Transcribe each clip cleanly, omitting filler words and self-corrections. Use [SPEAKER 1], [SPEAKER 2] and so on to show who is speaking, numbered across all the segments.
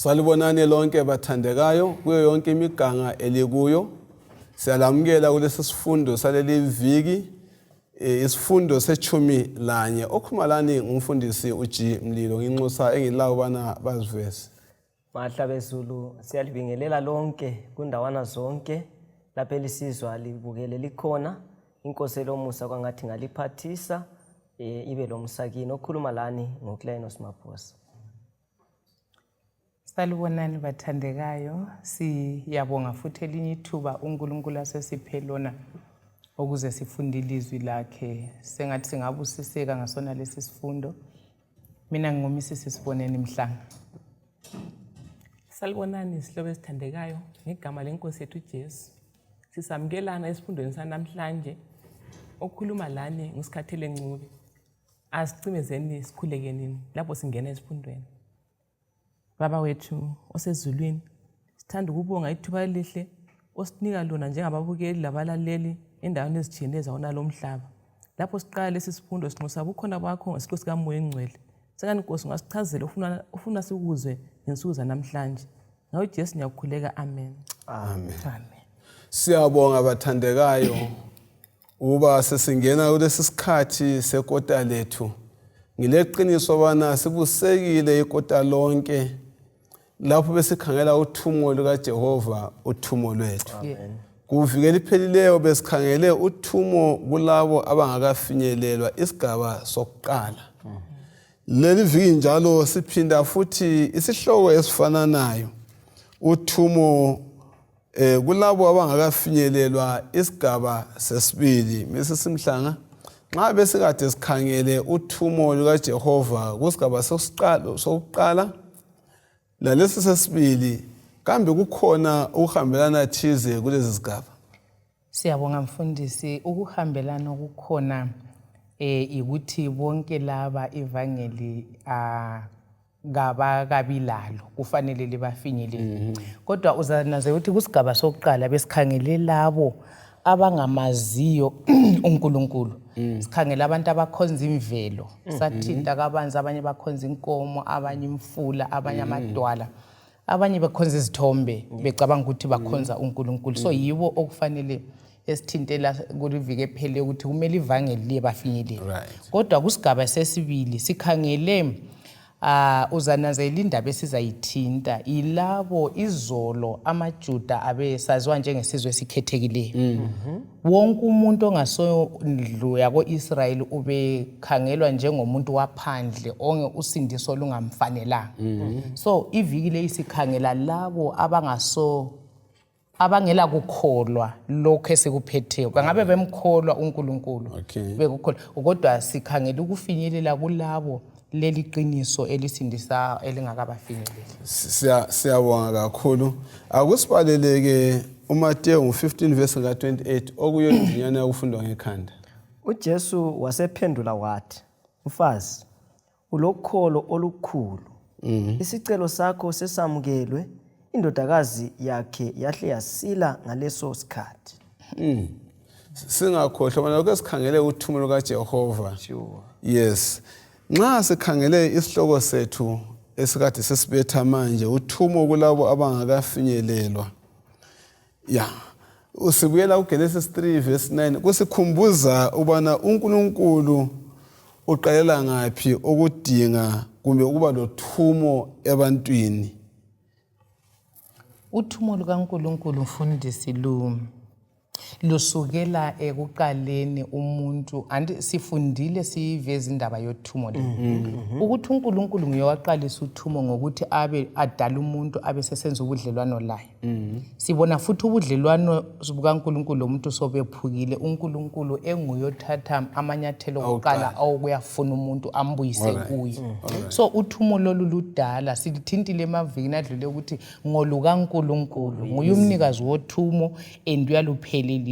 [SPEAKER 1] Salibonani lonke bathandekayo kuyo yonke imiganga elikuyo. Siyalamukela kulesi sifundo saleli viki eh, isifundo sechumi lanye. Okhuluma lani ngumfundisi uG Mlilo nginxusa engilawo bana baziveze.
[SPEAKER 2] Mahla bezulu siyalibingelela lonke kundawana zonke lapho elisizwa libukele likhona inkosi elomusa kwangathi ngaliphathisa eh, ibe lomusa kini okhuluma lani ngoClainos Maphosa.
[SPEAKER 3] Salibonani bathandekayo, siyabonga futhi elinye ithuba uNkulunkulu asesiphe lona ukuze sifunde ilizwi lakhe. Sengathi singabusiseka ngasona lesi sifundo. Mina nginguMisisi Siboneni Mhlanga.
[SPEAKER 4] Salibonani izihlobo ezithandekayo ngegama lenkosi yethu uJesu. Sisamukelana esifundweni sanamhlanje. Okhuluma lani nguSikhathele Ncube. Asicimezeni sikhulekenini lapho singena esifundweni. Baba wethu osezulwini, sithanda ukubonga ithuba elihle osinika lona njengababukeli labalaleli endaweni ezitshiyeneyo zawonalo umhlaba. Lapho siqala lesi sifundo sinxusa ubukhona bakho ngesiqu sikaMoya oNgcwele. Sengani Nkosi ungasichazela ufuna, ufuna sikuzwe ngensuku zanamhlanje. Ngawe Jesu ngiyakukhuleka, amen.
[SPEAKER 1] Amen. Amen. Siyabonga bathandekayo ukuba sesingena kulesi sikhathi sekota lethu. Ngileqiniso bana sibusekile ikota lonke lapho besikhangela uthumo lukaJehova uthumo lwethu. Kuviki eliphelileyo besikhangele uthumo kulabo abangakafinyelelwa isigaba sokuqala. Leli viki njalo siphinda futhi isihloko esifananayo uthumo eh kulabo abangakafinyelelwa isigaba sesibili. Mrs Mhlanga nxa besikade sikhangele uthumo lukaJehova kusigaba sokuqala lalesi sesibili kambe kukhona ukuhambelana thize kulezi zigaba?
[SPEAKER 3] Siyabonga mfundisi, ukuhambelana okukhona eh ukuthi bonke laba ivangeli ah kabakabi lalo kufanele libafinyelele. Kodwa uzanaze ukuthi kusigaba sokuqala besikhangele labo abangamaziyo uNkulunkulu. Sikhangele abantu abakhonza imvelo, sathinta kabanzi abanye bakhonza inkomo, abanye imfula, abanye amadwala. Abanye bekhonza izithombe becabanga ukuthi bakhonza uNkulunkulu. So yibo okufanele esithintela kuliviki ephele ukuthi kumele ivangeli liye bafinyelele. Kodwa kusigaba sesibili sikhangele uzananzelela indaba esizayithinta yilabo izolo amaJuda abesaziwa njengesizwe esikhethekileyo. Wonke umuntu ongasondlu yako-Israyeli ubekhangelwa njengomuntu waphandle onge usindiso olungamfanelanga. So iviki leyi sikhangela labo abangaso abangela kukholwa lokho esikuphetheyo bangabe bemkholwa uNkulunkulu bekukholwa kodwa sikhangela ukufinyelela kulabo leli qiniso elisindisa elingakabafinyeleli.
[SPEAKER 1] Siyabonga kakhulu. Akusibaleleke uMateyu 15 verse ka-28 okuyo indinyana yokufundwa ngekhanda.
[SPEAKER 2] UJesu wasephendula wathi, Mfazi, ulokholo olukhulu. Isicelo sakho sesamukelwe. Indodakazi yakhe yahle yasila ngaleso sikhathi.
[SPEAKER 1] Singakhohlwa bona lokho esikhangele uthumo lukaJehova. Yes. Nxa sikhangele isihloko sethu esikade sesibetha manje uthumo kulabo abangakafinyelelwa. Ya. Usibuyela kuGenesis 3 verse 9 kusikhumbuza ubana uNkulunkulu uqalela ngaphi ukudinga kumbe ukuba lothumo ebantwini.
[SPEAKER 3] Uthumo lukaNkulunkulu mfundisi lu lusukela ekuqaleni umuntu anti sifundile siyiveza indaba yothumo le ukuthi uNkulunkulu nguye waqalisa uthumo ngokuthi abe adala umuntu abe sesenza ubudlelwano laye. Sibona futhi ubudlelwano bukaNkulunkulu lomuntu sobephukile, uNkulunkulu enguye othatha amanyathelo okuqala awokuyafuna umuntu ambuyise kuye. So uthumo lolu ludala, silithintile emavikini adlule ukuthi ngolukaNkulunkulu, nguye umnikazi wothumo and uyaluphelelisa.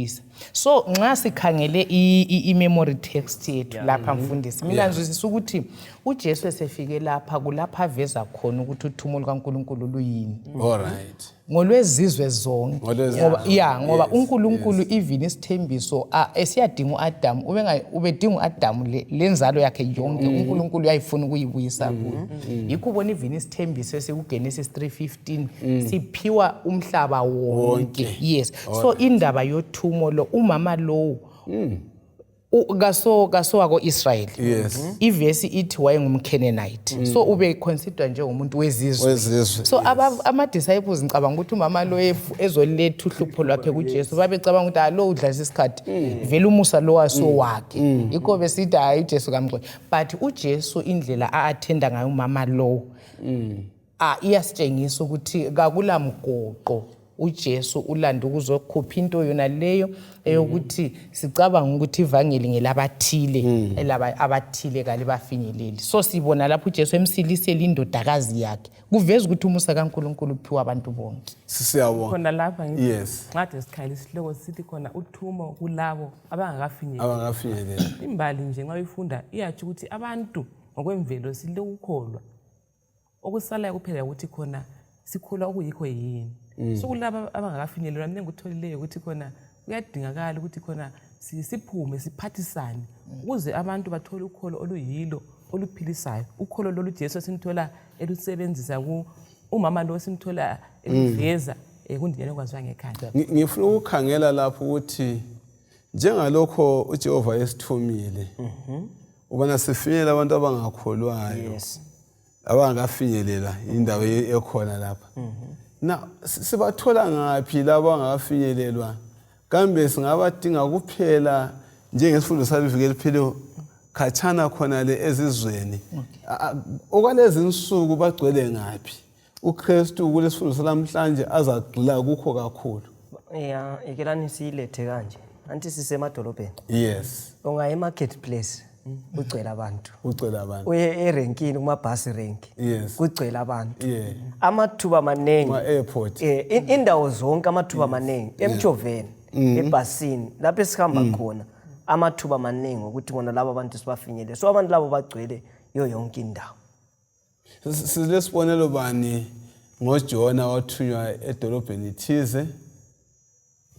[SPEAKER 3] So nxa sikhangele i-memory text yethu lapha mfundisi, mina ngizwisisa ukuthi uJesu esefike lapha kulapha aveza khona ukuthi uthumo lukaNkulunkulu luyini. Ngolwezizwe zonke. Ngoba ya, ngoba uNkulunkulu even isithembiso esiyadinga uAdam, ubenga ubedinga uAdam lenzalo yakhe yonke, uNkulunkulu uyayifuna ukuyibuyisa kuye. Yikho ubona even isithembiso esikuGenesis 3:15 siphiwa umhlaba wonke. Yes, so indaba yothumo lo, umama lowo kaso wako-Israyeli. Ivesi ithi wayengumCanaanite, so ube consider njengomuntu wezizwe.
[SPEAKER 1] Wezizwe.
[SPEAKER 3] So ama-disciples, ngicabanga ukuthi umama lo ezoletha uhlupho lwakhe kuJesu, babecabanga ukuthi alo udlalisa isikhathi, vele umusa lo waso wakhe, yikho besithi hayi, uJesu kamgcwele. But uJesu, indlela a-attenda ngayo umama lowo, iyasitshengisa ukuthi kakula mgoqo. UJesu ulanda ukuzokhupha into yona leyo eyokuthi sicabanga ukuthi ivangeli ngelabathile, elaba abathile kalibafinyeleli. So sibona lapho uJesu emsilisela indodakazi yakhe, kuveza ukuthi umusa kaNkulunkulu uphiwa abantu bonke.
[SPEAKER 1] Siyabonga.
[SPEAKER 4] Khona lapha ngithi nxade sikhayela isihloko sithi khona uthumo kulabo abangakafinyeleli.
[SPEAKER 1] Abangakafinyeleli.
[SPEAKER 4] Imbali nje nxa uyifunda iyatsho ukuthi abantu ngokwemvelo silokukholwa, okusalayo kuphela ukuthi khona sikholwa okuyikho yini. So kulaba abangakafinyelelwa, mina engikutholileyo ukuthi khona kuyadingakala ukuthi khona siphume siphathisane ukuze abantu bathole ukholo oluyilo oluphilisayo, ukholo lolu Jesu esimthola elusebenzisa ku umama lo simthola eluveza kundinyana okwaziwa ngekhanda.
[SPEAKER 1] Ngifuna ukukhangela lapho ukuthi njengalokho uJehova esithumile ubana sifinyele abantu abangakholwayo, abangakafinyelela indawo ekhona lapha na, sibathola ngaphi labo abangakafinyelelwa? Kambe singabadinga kuphela njengesifundo saliviki eliphiliyo khatshana khona le ezizweni? Okwalezi nsuku bagcwele ngaphi uKristu kulesifundo salamhlanje azagxila kukho kakhulu?
[SPEAKER 2] Ya, ikelani siyilethe kanje, anti sisemadolobheni. Ungaya e-market place, kugcwele abantu.
[SPEAKER 1] Kugcwele abantu.
[SPEAKER 2] Uye erenkini, kumabhasi rank, kugcwele abantu. Amathuba maningi.
[SPEAKER 1] Kuma-airport.
[SPEAKER 2] Indawo zonke amathuba maningi, emjoveni, ebhasini, lapho esihamba khona, amathuba maningi ukuthi bona labo abantu sibafinyelele. So abantu labo bagcwele yo yonke indawo.
[SPEAKER 1] Silesibonelo bani ngoJona wathunywa edolobheni thize,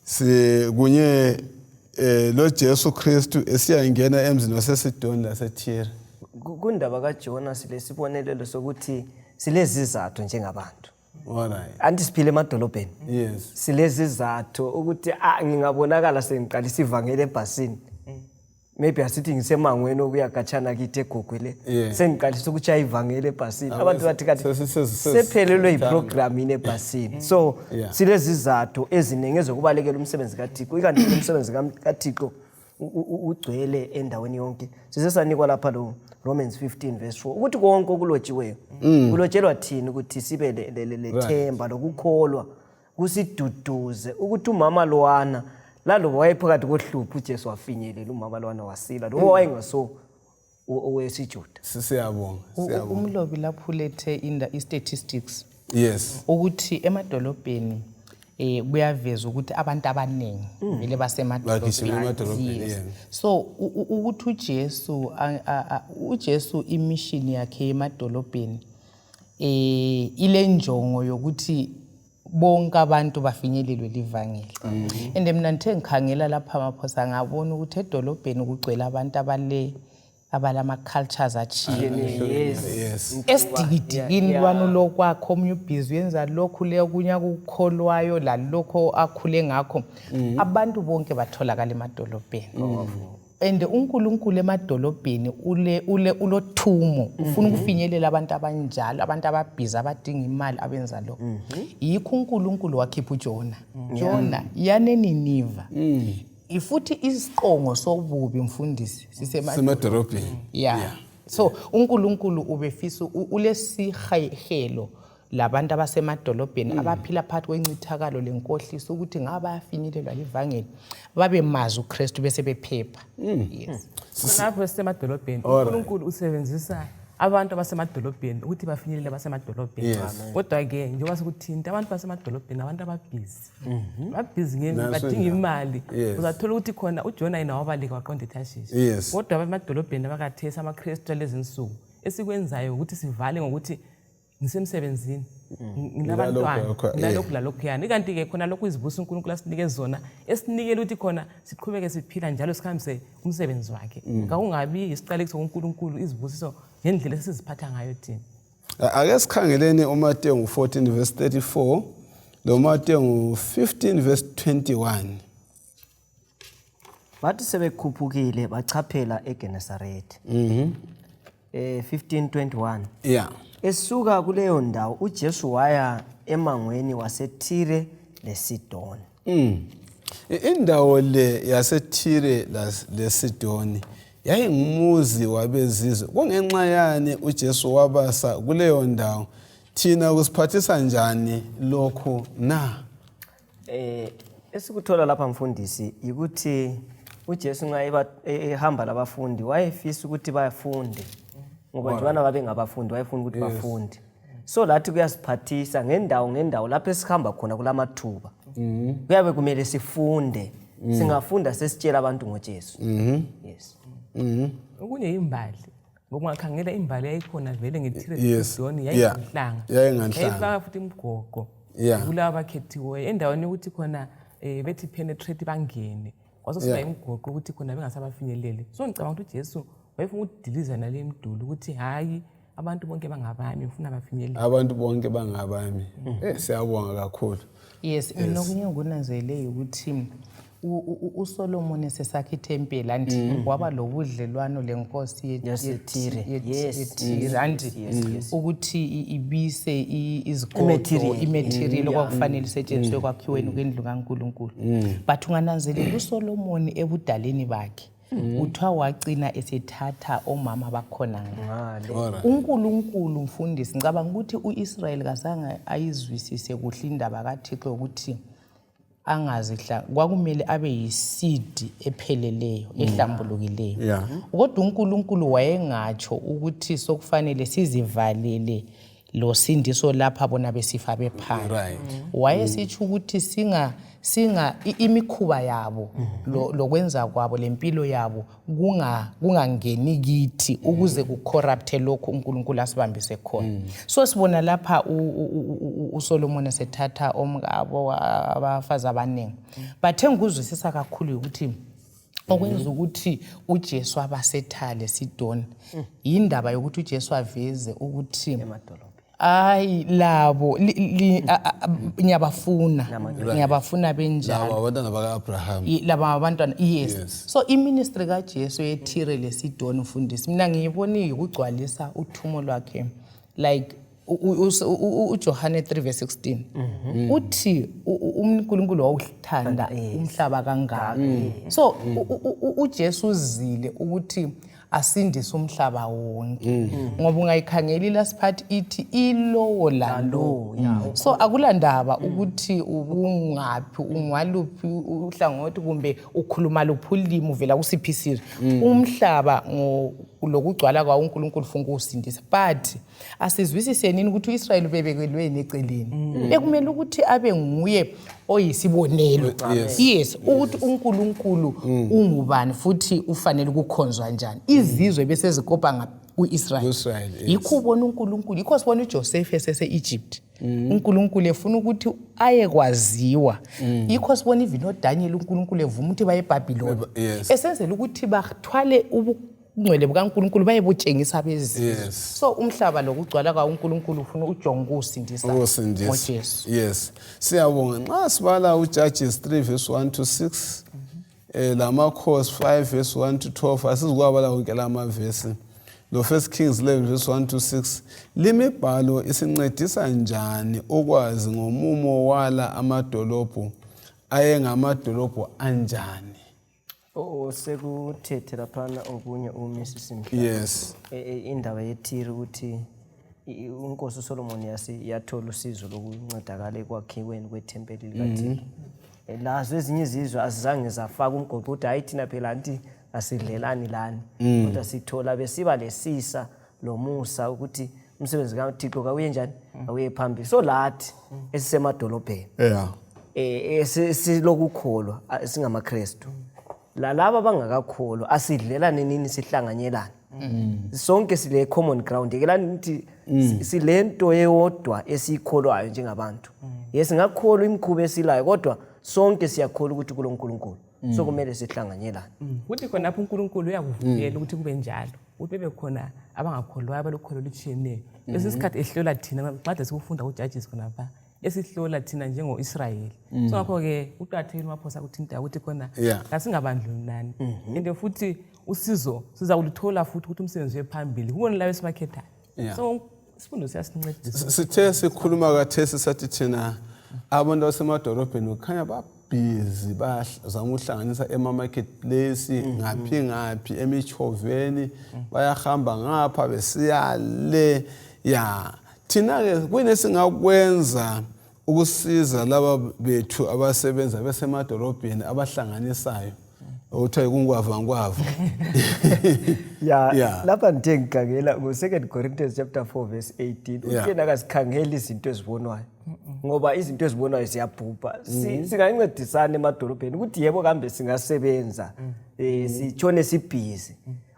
[SPEAKER 1] sikunye lo Jesu Kristu esiyangena emzini waseSidoni laseThire?
[SPEAKER 2] Kundaba kaJona silesibonelelo sokuthi silezizathu njengabantu. Anti siphile emadolobheni. Silezizathu ukuthi ngingabonakala sengiqalisa ivangeli ebhasini, maybe asithi ngisemangweni okuya khatshana kithi eGogwe le, sengiqalisa ukutshaya ivangeli ebhasini, abantu bathi kathi sephelelwe yiprogram yini ebhasini. So silezizathu eziningi ezokubalekela umsebenzi kaThixo, ikanti umsebenzi kaThixo ugcwele endaweni yonke. Sisesanikwa lapha lo Romans 15 verse 4 ukuthi konke okulotshiweyo kulotshelwa thina ukuthi sibe lethemba lokukholwa, kusiduduze ukuthi umama lowana laloba wayephakathi kohlupho, uJesu wafinyelela umama lowana, wasila loba wayengaso owesiJuda.
[SPEAKER 1] Siyabonga. Siyabonga.
[SPEAKER 3] Umlobi lapho ulethe i-statistics ukuthi emadolobheni kuyaveza ukuthi abantu abaningi vele
[SPEAKER 1] Bagijima emadolobheni,
[SPEAKER 3] basemadolobheni. So ukuthi uJesu uJesu imission yakhe emadolobheni ile njongo yokuthi bonke abantu bafinyelelwe livangeli. And mina ngithe ngikhangela lapha maphosa, ngabona ukuthi edolobheni kugcwele abantu abalama-cultures atshiyeneyo. Esidikidikini lwani lokwakho, omunye ubhizi uyenza lokhu, le okunye akukholwayo lalokho akhule ngakho. Abantu bonke batholakala emadolobheni, and uNkulunkulu emadolobheni ule ule ulothumo, ufuna ukufinyelela abantu abanjalo, abantu ababhizi, abadinga imali, abenza lokho. Yikho uNkulunkulu wakhipha uJona, Jona yaneniniva. Futhi isiqongo sobubi, mfundisi,
[SPEAKER 1] sisemadolobheni.
[SPEAKER 3] Yeah, so uNkulunkulu ubefisa ulesihelo labantu abasemadolobheni abaphila phakathi kwencithakalo lenkohliso, ukuthi ngaba bayafinyelelwa livangeli, babe mazi uKristu bese bephepha. Yes.
[SPEAKER 4] Khonapho esisemadolobheni, uNkulunkulu usebenzisa abantu abasemadolobheni ukuthi bafinyelele abasemadolobheni. Kodwa-ke njengoba sekuthinta abantu basemadolobheni, abantu ababhizi, babhizi
[SPEAKER 1] Naso
[SPEAKER 4] badinga
[SPEAKER 1] indaba.
[SPEAKER 4] imali. Uzathola ukuthi khona uJona yena wabaleka waqonda eThashishi. Kodwa abemadolobheni abakathesi, amaKristu alezi nsuku, esikwenzayo ukuthi sivale ngokuthi Ngisemsebenzini, ngilabantwana, ngilalokhu lalokhuyana. Ikanti-ke khona lokhu izibusiso uNkulunkulu asinike zona, esinikele ukuthi khona siqhubeke siphila njalo sihambise umsebenzi wakhe. Kakungabi yisiqalekiso kuNkulunkulu izibusiso ngendlela esiziphatha ngayo thina.
[SPEAKER 1] Ake sikhangeleni uMateyu ngu-14 verse 34 loMateyu ngu-15 verse 21.
[SPEAKER 2] Bathi sebekhuphukile bachaphela eGenesarethe. 1521.
[SPEAKER 1] Yeah.
[SPEAKER 2] Esuka kuleyo ndawo uJesu waya emangweni waseThire leSidoni.
[SPEAKER 1] Indawo le yaseThire leSidoni yayingumuzi wabezizwe. Kungenxa yani uJesu wabasa kuleyo ndawo? Thina kusiphathisa njani lokhu na?
[SPEAKER 2] Esikuthola lapha mfundisi ukuthi uJesu nxa ehamba labafundi wayefisa ukuthi bafunde, ngoba njebana babe ngabafundi wayefuna ukuthi bafunde. So lathi kuyasiphathisa ngendawo ngendawo lapho esihamba khona kulamathuba. Kuyabe kumele sifunde. Singafunda sesitshela abantu ngoJesu. Yes.
[SPEAKER 4] Okunye imbali. Ngoba ungakhangela imbali yayikhona vele ngeThire Sidoni yayingenhlanga.
[SPEAKER 1] Yayingenhlanga.
[SPEAKER 4] Yayifaka futhi imigoqo. Kulabo abakhethiweyo endaweni yokuthi khona bethi penetrate bangene. Kwasosiba imigoqo ukuthi khona bengasabafinyeleli. So ngicabanga ukuthi uJesu wayefuna ukudiliza nale miduli ukuthi hayi abantu bonke bangabami, ngifuna bafinyelele.
[SPEAKER 1] Abantu bonke bangabami. Siyabonga kakhulu.
[SPEAKER 3] Yes, mina okunye engikunanzelele ukuthi uSolomon esesakha ithempeli anti waba lobudlelwano lenkosi
[SPEAKER 2] yaseThire.
[SPEAKER 3] yeThire anti ukuthi ibise izigodo, imaterial okwakufanele isetshenziswe kwakhiweni kwendlu kaNkulunkulu. But ungananzelela uSolomon ebudaleni bakhe kuthiwa wagcina esethatha omama bakhona ngale. UNkulunkulu mfundisi, ngicabanga ukuthi uIsrael kazange ayizwisise kuhle indaba kaThixo ukuthi angazihla, kwakumele abe yiseed epheleleyo ehlambulukileyo. Kodwa uNkulunkulu wayengatsho ukuthi sokufanele sizivalele lo sindiso lapha bona besifa bephansi. Wayesitsho ukuthi singa imikhuba yabo lokwenza kwabo lempilo yabo kungangeni kithi ukuze kucorrupte lokhu uNkulunkulu asibambise khona. So sibona lapha uSolomon esethatha omkabo abafazi abaningi. Bathe ngikuzwisisa kakhulu ukuthi okwenza ukuthi uJesu abasethale Sidoni yindaba yokuthi uJesu aveze ukuthi hayi labo ngiyabafuna benjalo
[SPEAKER 1] laba abantwana baka-Abraham,
[SPEAKER 3] laba abantwana. Yes. So iministry kaJesu yeThire leSidoni mfundisi, mina ngiyibona ukugcwalisa uthumo lwakhe, like uJohane 3 verse 16 uthi uNkulunkulu wawuthanda umhlaba kangaka. So uJesu uzile ukuthi asindise umhlaba wonke, ngoba ungayikhangela ilast part ithi ilowo lalo. So akulandaba ukuthi ubungaphi, ungwaluphi uhlangothi, kumbe ukhuluma luphi ulimi, uvela kusiphi isizwe, umhlaba lokugcwala kwawo uNkulunkulu ufuna ukuwusindisa. But asizwisise nini ukuthi uIsrayeli ubebekelweni eceleni? Bekumele ukuthi abe nguye oyisibonelo, yes, ukuthi uNkulunkulu ungubani futhi ufanele ukukhonzwa njani. Izizwe bese zikopa kuIsrayeli. Yikho ubona uNkulunkulu, yikho sibona uJoseph esese-Egypt, uNkulunkulu efuna ukuthi ayekwaziwa. Yikho sibona even oDaniel, uNkulunkulu evuma ukuthi baye eBhabhiloni, esenzela ukuthi bathwale ubungcwele bukaNkulunkulu bayebutshengisa abezizwe. So umhlaba lokugcwala kwawo uNkulunkulu ufuna ujonga ukuwusindisa ngoJesu.
[SPEAKER 1] Yes, siyabonga. Nxa sibala uJudges 3 verse 1 to 6 lamakhosi 5 verse 1 to 12, asizukwabala wonke lamavesi, lo 1 Kings 11 verse 1 to 6, limibhalo isincedisa njani ukwazi ngomumo wala amadolobho? Ayengamadolobho anjani?
[SPEAKER 2] Sekuthethe laphana okunye uMrs Mhlanga. Indaba yeThire ukuthi inkosi uSolomon yathola usizo lokuncedakala ekwakhiweni kwethempeli likaThixo. Lazo ezinye izizwe azizange zafaka umgoqo ukuthi hayi thina phela anti asidlelani lani, kodwa sithola besiba lesisa lomusa ukuthi umsebenzi kaThixo kawuye njani, awuye phambili. So lathi esisemadolobheni silokukholwa singamaKristu, lalaba abangakakholwa asidlelane nini, sihlanganyelane. Sonke sile common ground. Yekelani ukuthi silento eyodwa esiyikholwayo njengabantu. Ye singakholwa imikhuba esilayo kodwa sonke siyakholwa ukuthi kuloNkulunkulu. So kumele sihlanganyelane.
[SPEAKER 4] Kuthi khonapho uNkulunkulu uyakuvumela ukuthi kube njalo, ukuthi bebe khona abangakholwayo abalokholo olutshiyeneyo. Kwesinye isikhathi ehlola thina, nxade sikufunda kujudges khonapha, esihlola thina njengo-Israyeli. So ngakho-ke kuqakathekile uMaphosa kuthinta ukuthi khona kasingabandlululani. And futhi usizo sizakuluthola futhi ukuthi umsebenzi uye phambili kubona labo esibakhethayo. So isifundo siyasincedisa.
[SPEAKER 1] Sithe sikhuluma kathesi sathi thina abantu basemadorobheni kukhanya babhizi bazama ukuhlanganisa ema-marketplace ngaphi ngaphi emitshoveni bayahamba ngapha besiya le. Ya thina-ke kuyini esingakwenza ukusiza laba bethu abasebenza besemadorobheni abahlanganisayo okuthiwa yikungwavangwava?
[SPEAKER 2] Ya, lapha ngithe ngikhangela ngo-2 Corinthians chapter 4 verse 18 uthi yena kasikhangeli izinto ezibonwayo ngoba izinto ezibonwayo ziyabhubha. Singancedisana emadolobheni ukuthi yebo kambe singasebenza sitshone sibhizi,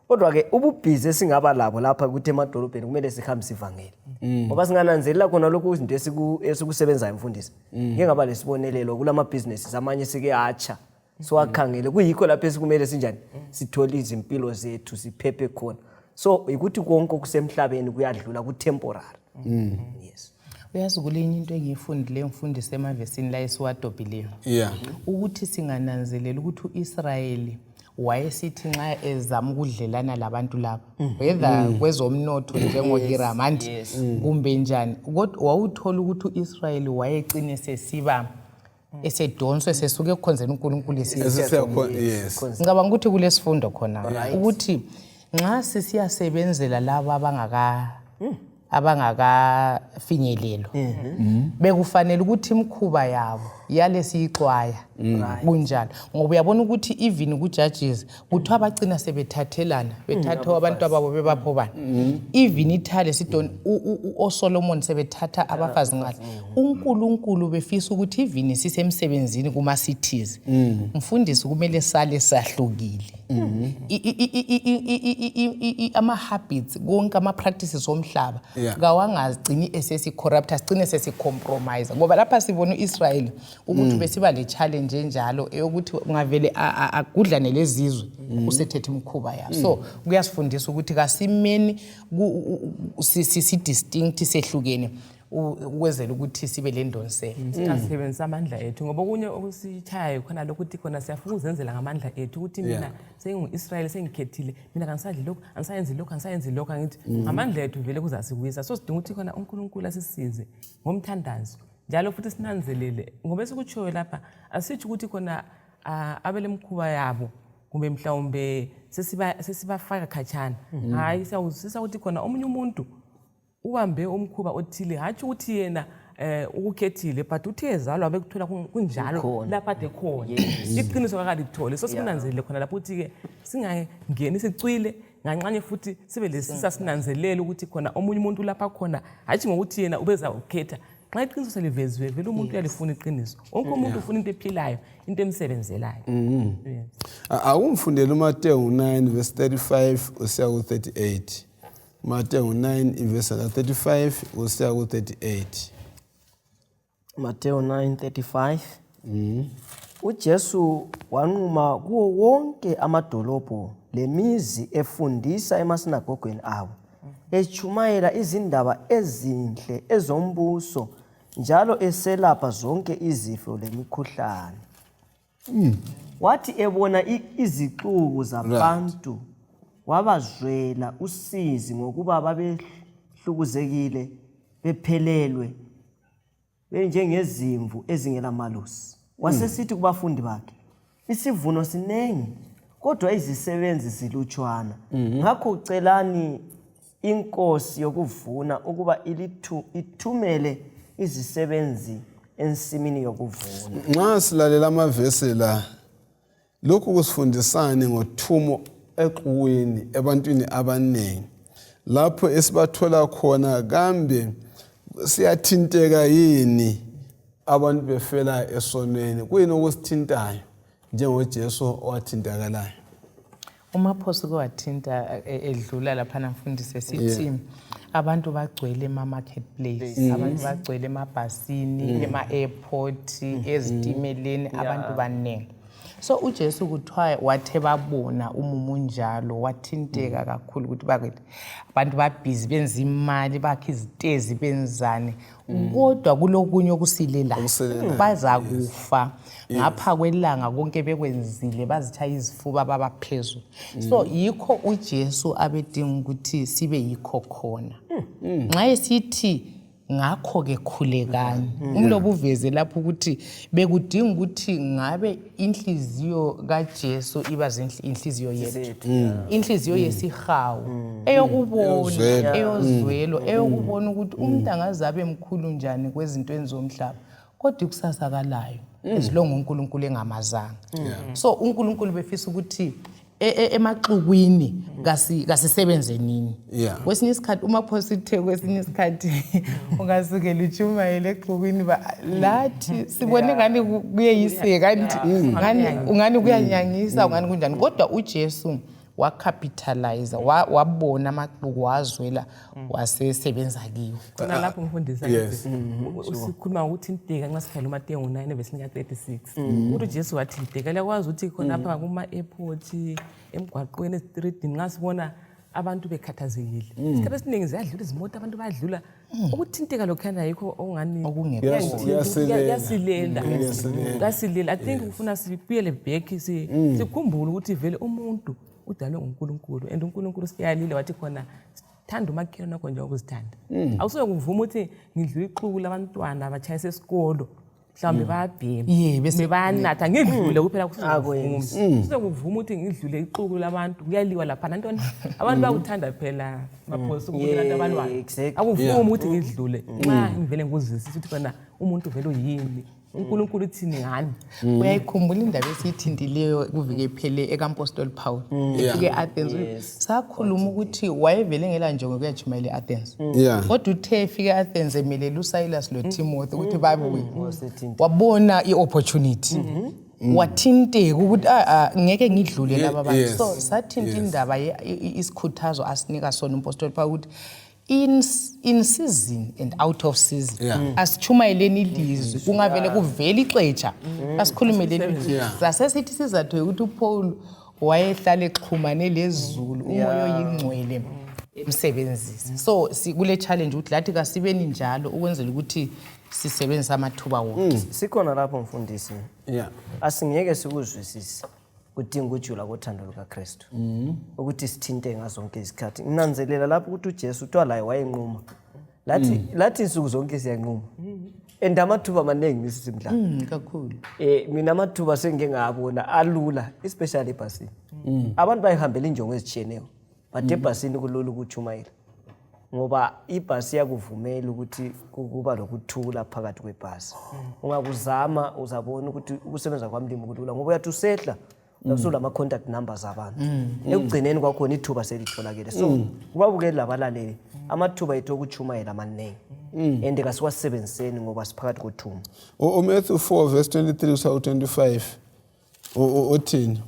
[SPEAKER 2] kodwa-ke ububhizi esingaba labo lapha ukuthi emadolobheni kumele sihambise ivangeli ngoba singananzelela khona lokhu izinto esikusebenzayo mfundisi. Ngike lesibonelelo kulamabhizinesi amanye sike atsha siwakhangele, kuyikho lapho esikumele sinjani sithole izimpilo zethu siphephe khona. So yikuthi konke okusemhlabeni kuyadlula, ku-temporary. Yes.
[SPEAKER 3] Uyazi kulenye into engiyifundileyo mfundisi emavesini la esiwadobhileyo, ukuthi singananzelela ukuthi u-Israyeli wayesithi nxa ezama ukudlelana labantu laba, whether kwezomnotho njengoHiram anti kumbe njani, kodwa wawuthola ukuthi u-Israyeli wayecine sesiba esedonswe sesuke ekukhonzeni uNkulunkulu esiya
[SPEAKER 1] Esesiya.
[SPEAKER 3] Ngicabanga ukuthi kulesifundo khona ukuthi nxa sisiyasebenzela laba abangakafinyelelwa, bekufanele ukuthi imikhuba yabo yale siyixwaya kunjalo, ngoba uyabona ukuthi even ku-Judges kuthiwa bagcina sebethathelana, bethatha abantu ababo bebapho bani, even ithale sidoni oSolomon sebethatha abafazi ngale. UNkulunkulu befisa ukuthi even sisemsebenzini kuma-cities, mfundisi, kumele sale sahlukile. Ama-habits konke, ama-practices omhlaba kawangagcini esesi-corrupt, sigcine sesi-compromise, ngoba lapha sibona u-Israyeli ukuthi besiba le challenge enjalo eyokuthi ungavele agudlane lezizwe usethethe imikhuba yabo. So kuyasifundisa ukuthi kasimeni si-distinct, sehlukene, ukwenzela ukuthi sibe le ndonselo.
[SPEAKER 4] Singasebenzisa amandla ethu, ngoba okunye okusitshayayo khona lokhu ukuthi khona siyafuna ukuzenzela ngamandla ethu, ukuthi mina sengingu-Israyeli, sengikhethile mina, kangisadli lokhu, angisayenzi lokhu, angisayenzi lokhu, angithi ngamandla ethu vele kuzasiwisa. So sidinga ukuthi khona uNkulunkulu asisize ngomthandazo, njalo futhi sinanzelele ngoba esikutshoyo lapha asitsho ukuthi khona abelemkhuba yabo kumbe mhlawumbe sesibafaka khatshana. Hayi, siyawuzwisisa ukuthi khona omunye umuntu ubambe umkhuba othile, hatshi ukuthi yena ukukhethile, but uthe ezalwa bekuthola kunjalo.
[SPEAKER 2] Kukhona.
[SPEAKER 4] Lapha ade khona iqiniso kakalithole. So sikunanzelele khona lapho ukuthi-ke singangeni sicwile nganxanye, futhi sibe lesisa sinanzelele ukuthi khona omunye umuntu lapha khona, hatshi ngokuthi yena ubezawukhetha. Nxa iqiniso seliveziwe vele umuntu uyalifuna iqiniso, wonke umuntu ufuna into ephilayo, into emsebenzelayo. Yes.
[SPEAKER 1] Akumfundele uMateyu 9 verse 35 usiya ku-38. Mateyu 9 ivesi ka-35 usiya ku-38.
[SPEAKER 2] Mateo 9:35. UJesu wanquma kuwo wonke amadolobho lemizi efundisa emasinagogweni abo, echumayela izindaba ezinhle ezombuso njalo eselapha zonke izifo lemikhuhlane. Wathi ebona izixuku zabantu wabazwela usizi ngokuba babehlukuzekile bephelelwe benjengezimvu ezingelamalusi. Wasesithi kubafundi bakhe, isivuno sinengi kodwa izisebenzi zilutshwana, ngakho celani inkosi yokuvuna ukuba ithumele izisebenzi ensimini yokuvuna.
[SPEAKER 1] Nxa silalela amavesi la, lokhu kusifundisani ngothumo exukwini ebantwini abaningi lapho esibathola khona? Kambe siyathinteka yini abantu befela esonweni? Kuyini okusithintayo njengoJesu owathintakalayo?
[SPEAKER 3] Umaphosi kwathinta edlula laphana mfundisi esithi abantu bagcwele ema-marketplace, abantu bagcwele emabhasini, ema-airport, ezitimeleni, abantu baningi. So uJesu kuthiwa wathe babona umumo unjalo, wathinteka kakhulu ukuthi bakithi abantu babhizi, benza imali, bakhe izitezi, benzani, kodwa kulokunye okusilelayo.
[SPEAKER 1] Okusilelayo,
[SPEAKER 3] Bazakufa ngapha kwelanga, konke bekwenzile, bazitshaya izifuba, baba phezulu. So yikho uJesu abedinga ukuthi sibe yikho khona nxa esithi ngakho-ke khulekani. Umlobo uveze lapho ukuthi bekudinga ukuthi ngabe inhliziyo kaJesu iba inhliziyo yethu, inhliziyo yesihawu, eyokubona,
[SPEAKER 1] Eyozwelo.
[SPEAKER 3] Eyozwelo, eyokubona ukuthi umuntu angaze abe mkhulu njani kwezintweni zomhlaba, kodwa ikusasa kalayo as long uNkulunkulu engamazanga. So uNkulunkulu befisa ukuthi emaxukwini kasisebenze nini. Kwesinye isikhathi umaphosi uthe kwesinye isikhathi ungasukela utshumayele exukwini, lathi sibone ngani kuyeyiseka, kanti ungani kuyanyangisa, ungani kunjani, kodwa uJesu wacapitalize, wabona amaxuku, wazwela, wasesebenza kiwo.
[SPEAKER 4] Khona lapho mfundisi,
[SPEAKER 1] Yes.
[SPEAKER 4] sikhuluma ngokuthinteka, nxa sikhangela uMateyu ngo-9 evesini ka-36, ukuthi uJesu wathinteka. Liyakwazi ukuthi khonapha kuma-airport, emgwaqweni, ezitridini, nxa sibona abantu bekhathazekile, isikhathi esiningi ziyadlula izimoto, abantu bayadlula, ukuthinteka lokhuyana yikho okungani
[SPEAKER 3] Okungekho.
[SPEAKER 1] Kuyasilela.
[SPEAKER 4] Kuyasilela.
[SPEAKER 1] Kuyasilela.
[SPEAKER 4] Kuyasilela. I think kufuna sibuyele back, sikhumbule ukuthi vele umuntu udalwe nguNkulunkulu, and uNkulunkulu siyalile wathi khona thanda umakhelwane wakho njengoba uzithanda. Awusoke kuvuma ukuthi ngidlula ixuku labantwana batshayisa esikolo, mhlawumbe bayabhema, bebayanatha, ngidlule kuphela.
[SPEAKER 2] Akwenzi.
[SPEAKER 4] Kuvuma ukuthi ngidlule ixuku labantu, kuyaliwa laphana, ntoni, abantu bayakuthanda phela maphosi ukubukela abantu abalwayo. Akuvumi ukuthi ngidlule nxa ngivele ngikuzwisisa ukuthi khona umuntu vele uyini, uNkulunkulu uthini ngani.
[SPEAKER 3] Uyayikhumbula indaba esiyithintileyo kuviki ephele ekampostoli Paul efike e-Athens? Sakhuluma ukuthi wayevele ngela njongo kuyatshumayela e-Athens, kodwa uthe efike e-Athens emelele uSilas loTimothy ukuthi babuye, wabona i-opportunity, wathinteka ukuthi ah, ah, ngeke ngidlule laba bantu. So sathinta indaba isikhuthazo asinika sona umpostoli Paul ukuthi in season and out of season, asichumayeleni ilizwi, kungavele kuvele ixetsha, asikhulumeleni ilizwi. Sasesithi isizathu ukuthi uPaul wayehlala exhumane lezulu, umoya oyingcwele emsebenzisa. So kule challenge ukuthi lathi kasibeni njalo ukwenzela ukuthi sisebenzise amathuba wonke.
[SPEAKER 2] Sikhona lapho mfundisi. Asingeke sikuzwisise, kudinga ukujula kothando lukaKristu ukuthi sithinte ngazonke izikhathi. Nginanzelela lapho ukuthi uJesu kuthiwa laye wayenquma. Lathi insuku zonke siyanquma, and amathuba amaningi misisimdlalo.
[SPEAKER 3] Kakhulu.
[SPEAKER 2] Mina amathuba sengike ngabona alula, especially ebhasini. Abantu bayihambela injongo ezitshiyeneyo, but ebhasini kulula ukutshumayela ngoba ibhasi iyakuvumela ukuthi kuba lokuthula phakathi kwebhasi. Ungakuzama uzabona ukuthi ukusebenza kwamlimi kulula, ngoba uyathi usehla usulama-contact numbers abantu, ekugcineni kwakhona ithuba selitholakele. So kubabukeli labalaleli, amathuba ethu okutshumayela amaningi and kasiwasebenziseni ngoba siphakathi kothumo.
[SPEAKER 1] UMatthew 4 verse 23 kusa 25 uthini?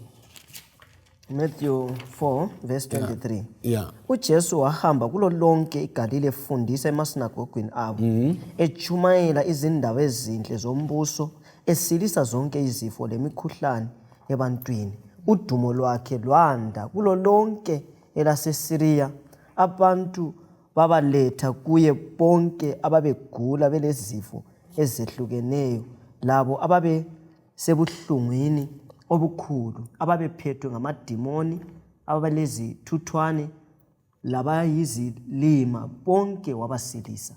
[SPEAKER 2] Matthew 4 verse 23.
[SPEAKER 1] Yeah.
[SPEAKER 2] UJesu wahamba kulo lonke iGalile, efundisa emasinagogweni abo, echumayela izindaba ezinhle zombuso, esilisa zonke izifo lemikhuhlane ebantwini. Udumo lwakhe lwanda kulo lonke elaseSiriya. Abantu babaletha kuye bonke ababegula belezifo ezehlukeneyo, labo ababe sebuhlungwini obukhulu, ababephethwe ngamadimoni, abalezithuthwane labayizilima, bonke wabasilisa.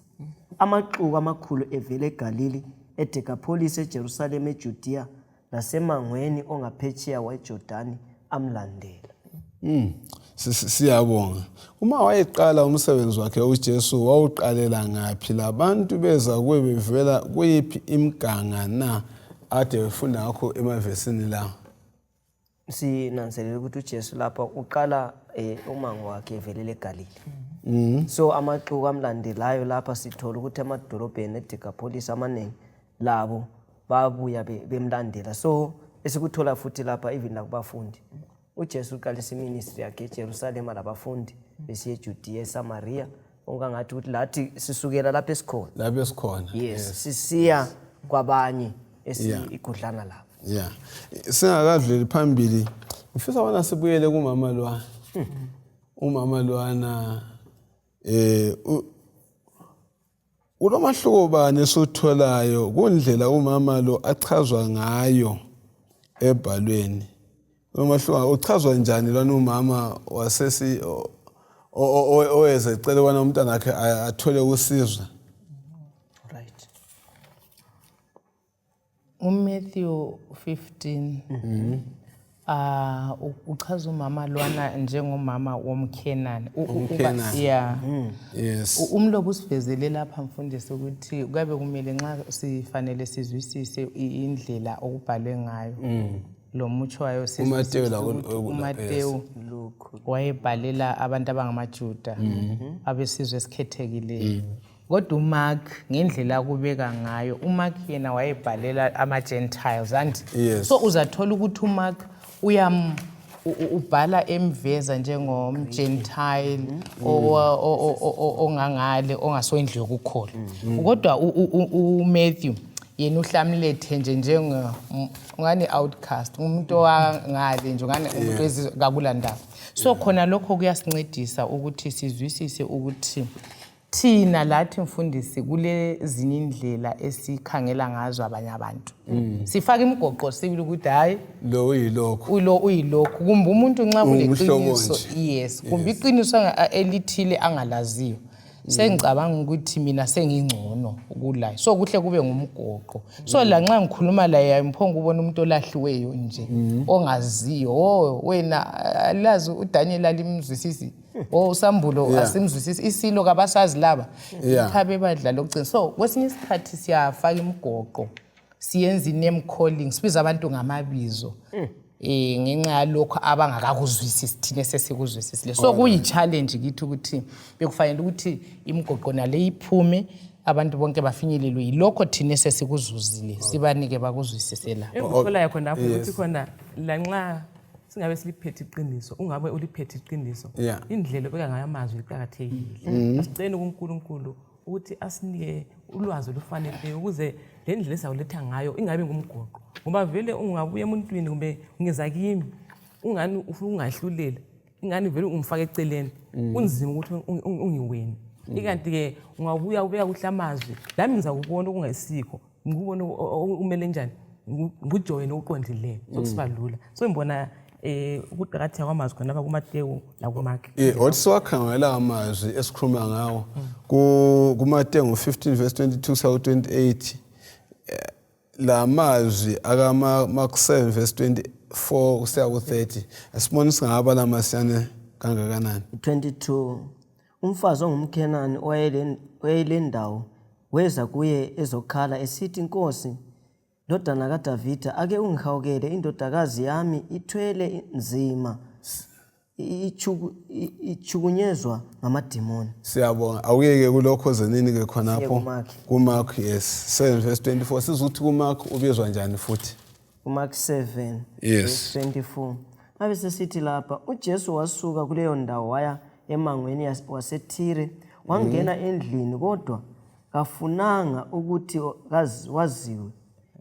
[SPEAKER 2] Amaxuku amakhulu evela eGalili, eDekapolisi, eJerusalema, eJudiya lasemangweni ongaphetsheya weJordani amlandela.
[SPEAKER 1] Siyabonga. Uma wayeqala umsebenzi wakhe uJesu, wawuqalela ngaphi? Labantu beza kuye bevela kuyiphi imiganga na ade befunda ngakho emavesini la?
[SPEAKER 2] Sinanzelela ukuthi uJesu lapha uqala umango wakhe evelela eGalile. So amaxuku amlandelayo lapha, sithola ukuthi emadolobheni eDekapolisi amaningi labo babuya bemlandela. So esikuthola futhi lapha, even nakubafundi. uJesu uqalisa iministry yakhe eJerusalema labafundi besiye eJudiya eSamaria okungangathi ukuthi lathi sisukela lapho esikhona
[SPEAKER 1] lapho esikhona
[SPEAKER 2] yes sisiya kwabanye esigudlana labo
[SPEAKER 1] yeah singakadluli phambili ngifisa bona sibuyele kumama lwana umama lwana eh Kulomahluko bani esiwutholayo kundlela umama lo achazwa ngayo ebhalweni? Kulomahluko uchazwa njani lona umama wasesi oweze ecela ukubana umntwana wakhe athole usizo?
[SPEAKER 2] Right.
[SPEAKER 3] uMatthew 15 ah uchaza umama lwana njengomama womkhenani yeah mm.
[SPEAKER 1] yes
[SPEAKER 3] umlobo usivezele lapha mfundisi ukuthi kuyabe kumele nxa sifanele sizwisise indlela okubhalwe ngayo mm. lo mutsho wayo uMateyu wayebhalela abantu abangamaJuda mm-hmm. abesizwe esikhethekileyo mm. Kodwa uMark ngendlela akubeka ngayo, uMark yena wayebhalela ama-Gentiles anti.
[SPEAKER 1] Yes.
[SPEAKER 3] So uzathola ukuthi uMark uyam ubhala emveza njengomgentile mm. ongangale ongasoyindlu yokukholwa mm. kodwa uMatthew yena uhlamlethe nje njengo ungani outcast umuntu owangale nje ungani umuntu wezizwe kakulandaba so khona lokho kuyasincedisa ukuthi sizwisise ukuthi Thina lathi mfundisi kulezinye indlela esikhangela ngazo abanye abantu. Mm. Sifaka imigoqo sibili ukuthi hayi
[SPEAKER 1] lo uyilokhu.
[SPEAKER 3] Lo uyilokhu kumbe umuntu nxa kuleqiniso yes kumbe iqiniso elithile angalaziyo. Mm. Sengicabanga ukuthi mina sengingcono kulaye. So kuhle kube ngumgoqo. So mm. lanxa ngikhuluma laye ayimphonga ubona umuntu olahliweyo nje ongaziyo. Oh wena alazi uDaniel alimzwisisi. o usambulo yeah. asimzwisisi isilo kabasazi laba yeah. ikhabe badla lokugcina so kwesinye isikhathi siyafaka imigoqo siyenza i-name calling sibiza abantu ngamabizo mm. eh ngenxa yalokho abangakakuzwisisi thina sesikuzwisisile so kuyi-challenge kithi ukuthi bekufanele ukuthi imigoqo nale iphume abantu bonke bafinyelelwe yilokho thina esesikuzuzile sibanike bakuzwisise la
[SPEAKER 4] engikutholayo khonapho ukuthi khona lanxa singabe siliphethe iqiniso ungabe uliphethe iqiniso
[SPEAKER 1] yeah.
[SPEAKER 4] indlela obeka ngayo amazwi iqakathekile mm. asicele kuNkulunkulu ukuthi asinike ulwazi olufaneleyo ukuze le ndlela esizawuletha ngayo ingabi ngumgoqo ngoba vele ungabuya emuntwini kumbe ungeza kimi ungani ufuna ukungahlulela ingani vele ungifake eceleni mm. kunzima ukuthi ungiwene mm. ikanti-ke ungabuya ubeka kuhle amazwi lami ngizakubona okungayisikho ngikubona umele njani ngujoyine okuqondileyo sokusiba mm. lula so ngibona eh ukuqakatheka kwamazwi khona lapha kuMatewu lakuMark
[SPEAKER 1] eh wathi siwakhangela amazwi esikhuluma ngawo ku kuMatewu 15 verse 22 kusa 28 eh, la mazwi aka Mark 7 verse 24 kusiya ku 30 asibone singaba lamasiyane kangakanani
[SPEAKER 2] 22 Umfazi ongumKhenani owayelendawo weza kuye ezokhala esithi, Nkosi, ndodana kaDavida, ake ungihawukele, indodakazi yami ithwele nzima, ichukunyezwa ngamadimoni.
[SPEAKER 1] Siyabonga. Awuyeke kulokho zenini ke khonapho kuMark yes 7 verse 24 sizwe ukuthi kuMark ubizwa njani futhi.
[SPEAKER 2] UMark 7
[SPEAKER 1] yes.
[SPEAKER 2] verse 24 abe sesithi lapha uJesu wasuka kuleyo ndawo waya emangweni waseThire wangena mm. endlini kodwa kafunanga ukuthi waziwe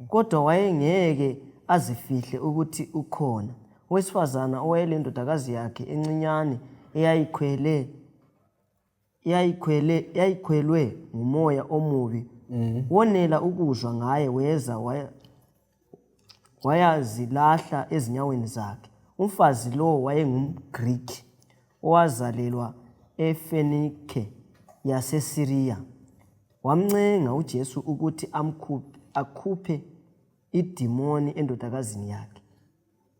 [SPEAKER 2] kodwa wayengeke azifihle ukuthi ukhona owesifazana owayelendodakazi yakhe encinyane eyayikhwele yayikhwele yayikhwelwe ngumoya omubi mm. wonela ukuzwa ngaye weza wayazilahla ezinyaweni zakhe umfazi lo wayengumgriki owazalelwa efenike yasesiriya wamncenga ujesu ukuthi akhuphe idimoni endodakazini yakhe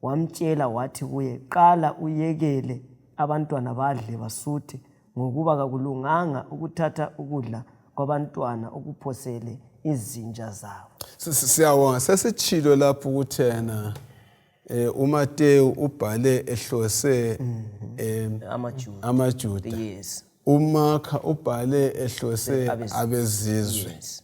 [SPEAKER 2] Wamtshela wathi kuye, Qala uyekele abantwana badle basuthe, ngokuba kakulunganga ukuthatha ukudla kwabantwana ukuphosele izinja zabo.
[SPEAKER 1] Siyabonga sesitshilo lapho ukuthi yena eh uMateyu ubhale ehlose eh
[SPEAKER 2] AmaJuda.
[SPEAKER 1] amaJuda.
[SPEAKER 2] Yes.
[SPEAKER 1] UMark ubhale ehlose abezizwe.
[SPEAKER 2] Yes.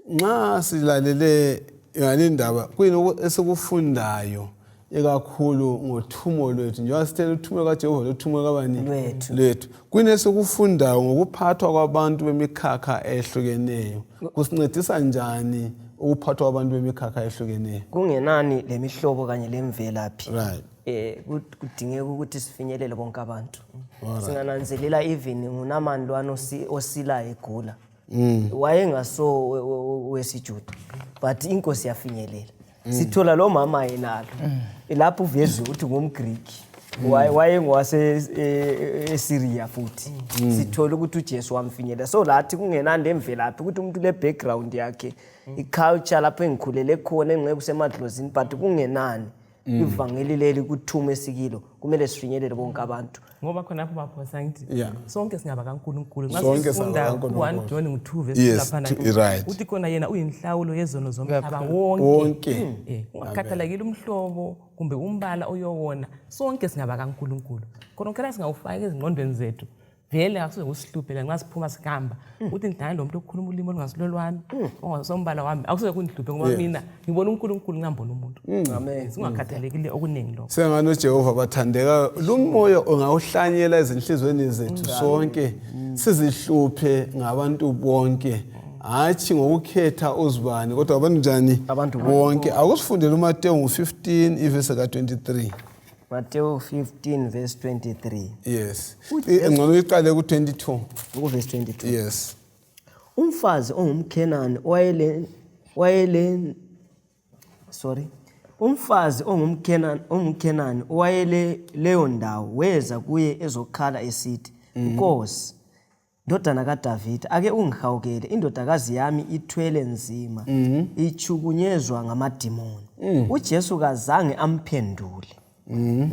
[SPEAKER 1] Nxa silalele yona indaba kuyini esikufundayo Ikakhulu ngothumo lwethu, njengoba sithele uthumo kaJehova lothumo kabani?
[SPEAKER 2] Lwethu.
[SPEAKER 1] Lwethu. Kuyini esikufundayo ngokuphathwa kwabantu bemikhakha ehlukeneyo? Kusincedisa njani ukuphathwa kwabantu bemikhakha ehlukeneyo?
[SPEAKER 2] Kungenani lemihlobo kanye lemvelaphi, kudingeka ukuthi sifinyelele bonke abantu. Singananzelela even nguNamani lwana osilayo egula, wayengaso wesiJuda, but inkosi yafinyelela. Sithola lo mama yenalo lapho uvezwe ukuthi ngumGreek, wayengowase eSyria, futhi sithola ukuthi uJesu wamfinyelela. So lathi kungenani lemvelaphi, ukuthi umuntu le background yakhe, iculture lapho engikhulele khona, engxe kusemadlozini, but kungenani ivangeli leli kuthume esikilo, kumele sifinyelele bonke abantu.
[SPEAKER 4] Ngoba khonapho baphosa ngithi sonke singaba kaNkulunkulu. Nxa
[SPEAKER 1] Sonke
[SPEAKER 4] sifunda
[SPEAKER 1] singaba kaNkulunkulu.
[SPEAKER 4] ku-1 John ngu-2 verse laphana, uthi khona yena uyinhlawulo yezono zomhlaba wonke.
[SPEAKER 1] Wonke.
[SPEAKER 4] Ungakhathalekile umhlobo kumbe umbala oyowona, sonke singaba kaNkulunkulu. Khona khona singawufaki ezingqondweni zethu, vele akusoze kusihluphe nxa siphuma sihamba uthi ngidlala lo muntu okhuluma ulimi olungasilolwami, ongasombala wami, akusoze kundihluphe ngoba mina ngibona uNkulunkulu, ngingambona umuntu.
[SPEAKER 2] Amen.
[SPEAKER 4] Singakhathalekile okuningi lokho.
[SPEAKER 1] Sengani uJehova bathandeka, lumoya ungawuhlanyela ezinhlizweni zethu sonke, sizihluphe ngabantu bonke, hatshi ngokukhetha uzibani, kodwa abantu njani?
[SPEAKER 2] Abantu
[SPEAKER 1] bonke. Akusifundele uMateyu ngu-15 ivesi ka-23.
[SPEAKER 2] Mateo 15 verse 23.
[SPEAKER 1] Yes, ngcono uyiqale ku-22.
[SPEAKER 2] Kuvesi 22.
[SPEAKER 1] Yes.
[SPEAKER 2] Umfazi ongumKhenani owayele sorry, umfazi ongumKhenani owayele leyo ndawo weza kuye ezokhala esithi, "Nkosi, ndodana kaDavida, ake ungihawukele, indodakazi yami ithwele nzima, ichukunyezwa ngamadimoni." UJesu kazange amphendule.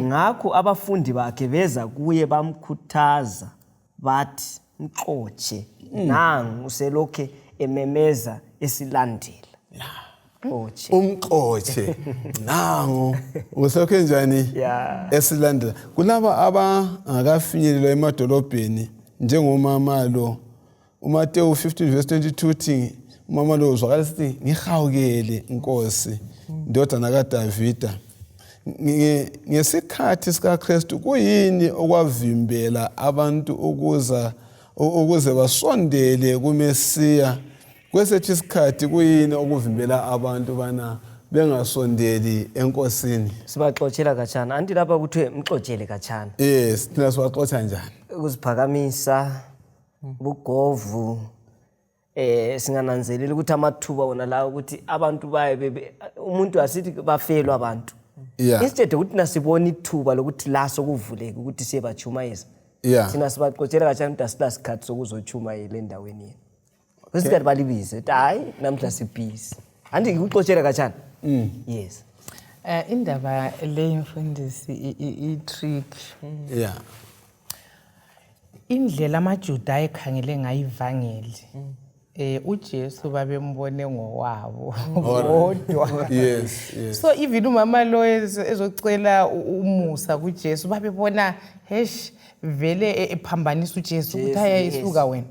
[SPEAKER 2] Ngakho abafundi bakhe beza kuye bamkhuthaza bathi, "Mxotshe, nangu uselokhe ememeza esilandela. Xotshe."
[SPEAKER 1] Umxotshe, nangu uselokhu njani? Esilandela. Kulaba abangakafinyelelwa emadolobheni njengomama lo, uMateyu 15 verse 22 uthi umama lo uzwakala sithi, "Ngihawukele, Nkosi, ndodana kaDavida." Ngesikhathi sikaKristu kuyini okwavimbela abantu ukuze basondele kuMesiya? Kwesethu isikhathi kuyini okuvimbela abantu bana bengasondeli enkosini?
[SPEAKER 2] Sibaxotshela katshana. Anti lapha kuthiwe mxotshele katshana.
[SPEAKER 1] Yes, thina sibaxotsha njani?
[SPEAKER 2] Ukuziphakamisa, ubugovu, singananzelela ukuthi amathuba wona lawo ukuthi abantu baye umuntu asithi bafelwa abantu, instead ukuthi nasibona ithuba lokuthi la sokuvuleka ukuthi siyebachumayeza, thina sibaxotshela katshana ukuthi asila sikhathi sokuzochumayela endaweni yenu. Kwesikhathi balibize ukuthi hayi, namhla sibhizi. Anti ngikuxotshela katshana, yes.
[SPEAKER 3] Indaba le, mfundisi, i-trick. Indlela amaJuda ayekhangele ngayo ivangeli, uJesu babembone ngowabo kodwa. So even umama lo ezocela umusa kuJesu, babebona hesh vele ephambanisa uJesu ukuthi hayi, isuka wena.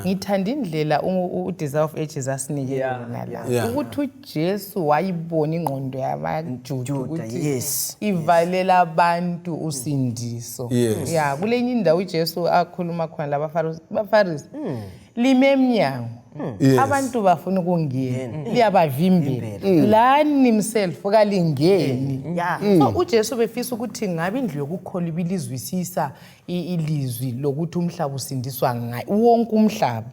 [SPEAKER 3] Ngithanda indlela uDesire of Ages asinike yona la, ukuthi uJesu wayibona ingqondo yamaJuda
[SPEAKER 2] Juda,
[SPEAKER 3] ukuthi ivalela abantu usindiso. Ya, kulenye indawo uJesu akhuluma khona labaFarisi, "Bafarisi, lime emnyango, abantu bafuna ukungena, liyabavimbela, lani himself kalingeni." So uJesu befisa ukuthi ngabe indlu yokukholwa ibilizwisisa ilizwi lokuthi umhlaba usindiswa ngayo wonke umhlaba,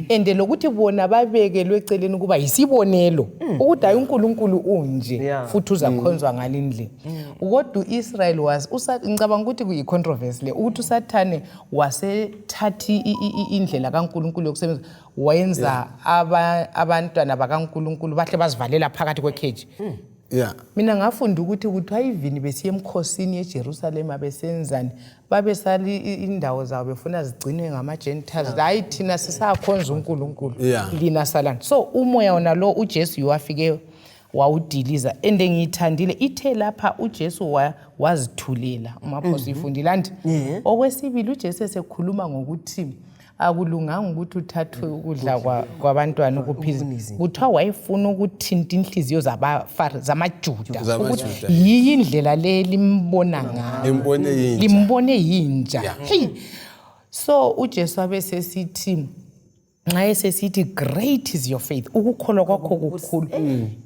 [SPEAKER 3] and lokuthi bona babekelwe eceleni ukuba yisibonelo ukuthi hayi, uNkulunkulu unje, futhi uzakhonzwa ngale ndlela. Kodwa u-Israel was ngicabanga ukuthi kuyi-controversy le, ukuthi uSathane wasethathi indlela kaNkulunkulu yokusebenza, wayenza abantwana bakaNkulunkulu bahle bazivalela phakathi kwekheji. Mina ngafunda ukuthi kuthiwa ivini besiya emkhosini eJerusalema, besenzani, babesala indawo zabo befuna zigcinwe ngama-Gentiles. Hayi, thina sisakhonza uNkulunkulu, lina salani. So umoya wona lo uJesu yiwafike wawudiliza. And ngiyithandile ithe lapha uJesu wazithulela. Umaphoso uyifundile, anti? Okwesibili, uJesu esekhuluma ngokuthi Akulunganga ukuthi uthathwe ukudla kwabantwana ukuphiza. Kuthiwa wayefuna ukuthinta inhliziyo zamaJuda ukuthi yiyi indlela le limbona ngayo.
[SPEAKER 1] Limbone yinja.
[SPEAKER 3] Limbone yinja. Hey. So uJesu abe sesithi nxa esesithi great is your faith, ukukholwa kwakho kukhulu.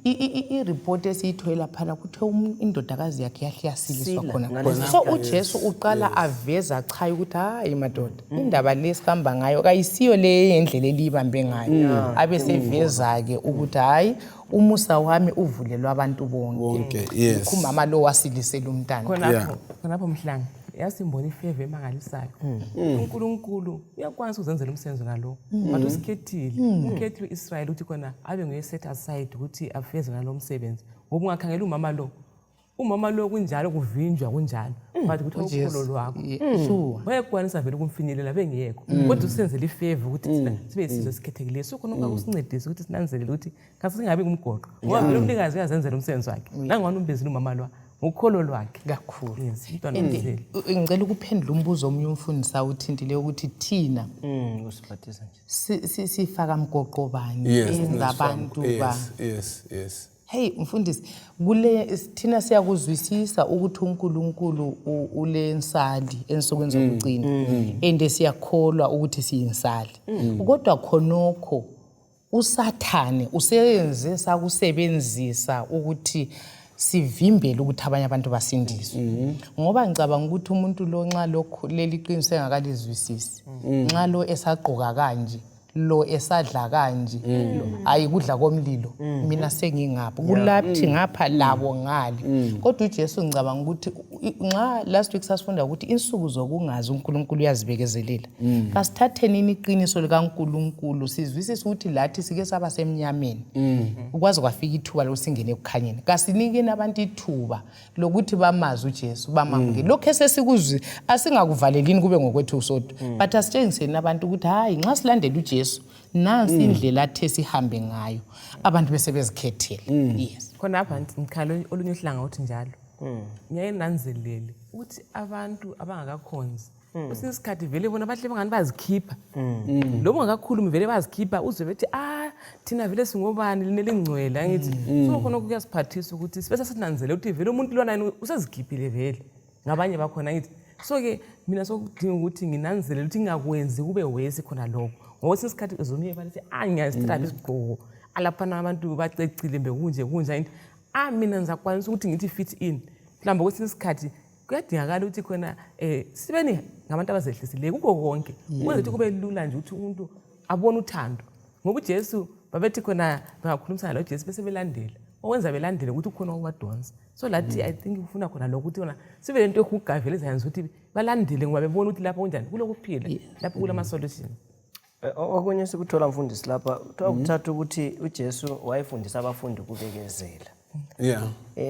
[SPEAKER 3] I-report esiyithole laphana kuthiwe indodakazi yakhe yahle yasiliswa khona. So uJesu uqala aveza chaye ukuthi hayi madoda, indaba le sihamba ngayo kayisiyo le yendlela eliyibambe ngayo. Abe seveza-ke ukuthi hayi, umusa wami uvulelwa abantu bonke. Umama lo wasilisela umntana.
[SPEAKER 4] Khonapho Mhlanga, yasimbona ifavour emangalisayo. UNkulunkulu uyakwanisa ukuzenzela umsebenzi nalo, but usikhethile, ukhethile u-Israyeli ukuthi khona abe nguye set aside ukuthi afeze nalo msebenzi, ngoba ungakhangela umama lo kunjalo, kuvinjwa kunjalo, but kuthi ukholo lwakho wayekwanisa vele ukumfinyelela bengekho, kodwa usenzela ifavour ukuthi thina sibe yisizwe esikhethekileyo. So khona kusincedise ukuthi sinanzelele ukuthi kasingabi ngumgoqo, ngoba vele umnikazi uyazenzela umsebenzi wakhe. Nangona umbizile umama lwa ngokholo lwakhe.
[SPEAKER 3] Kakhulu.
[SPEAKER 4] Yes, umntwana
[SPEAKER 3] And
[SPEAKER 4] umzeli.
[SPEAKER 3] Ngicela ukuphendula umbuzo omunye umfundisi awuthintileyo ukuthi thina
[SPEAKER 2] Usiphathisa nje.
[SPEAKER 3] Sifaka mgoqo bani enza abantu ba
[SPEAKER 1] yes yes
[SPEAKER 3] Hey mfundisi, kule thina siyakuzwisisa ukuthi uNkulunkulu ulensali ensukwini zokugcina, and siyakholwa ukuthi siyinsali, kodwa khonokho uSathane useyenze sakusebenzisa ukuthi sivimbele ukuthi abanye abantu basindiswe, ngoba ngicabanga ukuthi umuntu lo nxa lokhu leli qiniso engakalizwisisi, nxa lo esagqoka kanje, lo esadla kanje, hayi kudla komlilo, mina sengingapha kulathi ngapha labo ngale. Kodwa uJesu, ngicabanga ukuthi nxa last week sasifunda ukuthi insuku zokungazi uNkulunkulu uyazibekezelela, kasithathenini iqiniso likaNkulunkulu, sizwisise ukuthi lathi sike saba semnyameni ukwazi kwafika ithuba lokuthi singene ekukhanyeni. Kasinikeni abantu ithuba lokuthi bamazi uJesu, bamamukele. Lokhu esesikuzwi asingakuvalelini kube ngokwethu sodwa, but asitshengiseni abantu ukuthi hayi, nxa silandela uJesu, nansi indlela athe sihambe ngayo, abantu bese bezikhethela. Yes.
[SPEAKER 4] Khonapha ngikhala olunye uhlanga uthi njalo ngiyaye nanzelele ukuthi abantu abangakakhonzi kwesinye isikhathi vele bona bahle bangani bazikhipha, loba ungakakhulumi vele bazikhipha, uzwe bethi, "Ah, thina vele singobani, line lingcwele." Angithi so khonokho kuyasiphathisa ukuthi sibe sesinanzelele ukuthi vele umuntu lwana yena usezikhiphile vele ngabanye bakhona. Angithi so-ke mina sokudinga ukuthi nginanzelele ukuthi ngingakwenzi kube wesi khona lokho, ngoba kwesinye isikhathi uzomye balithi, "Ah, ngiyazithanda isigqoko alaphana, abantu bacecile mbe kunje kunje." Angithi, ah, mina ngizakwanisa ukuthi ngithi fit in. Mhlawumbe kwesinye isikhathi kuyadingakala ukuthi khona sibeni ngabantu abazehlisileyo kukho konke, ukwenza ukuthi kube lula nje ukuthi umuntu abone uthando, ngoba uJesu babethi khona bengakhulumisana lo Jesu bese belandela, okwenza belandele ukuthi ukhona okubadonsa. So lathi I think ufuna khona lokho ukuthi khona sibe lento ehugayo vele ezayenza ukuthi balandele, ngoba bebona ukuthi lapho kunjani, kulokuphila lapho, kulama-solution.
[SPEAKER 2] Okunye sikuthola mfundisi lapha, kuthiwa kuthatha ukuthi uJesu wayefundisa abafundi ukubekezela,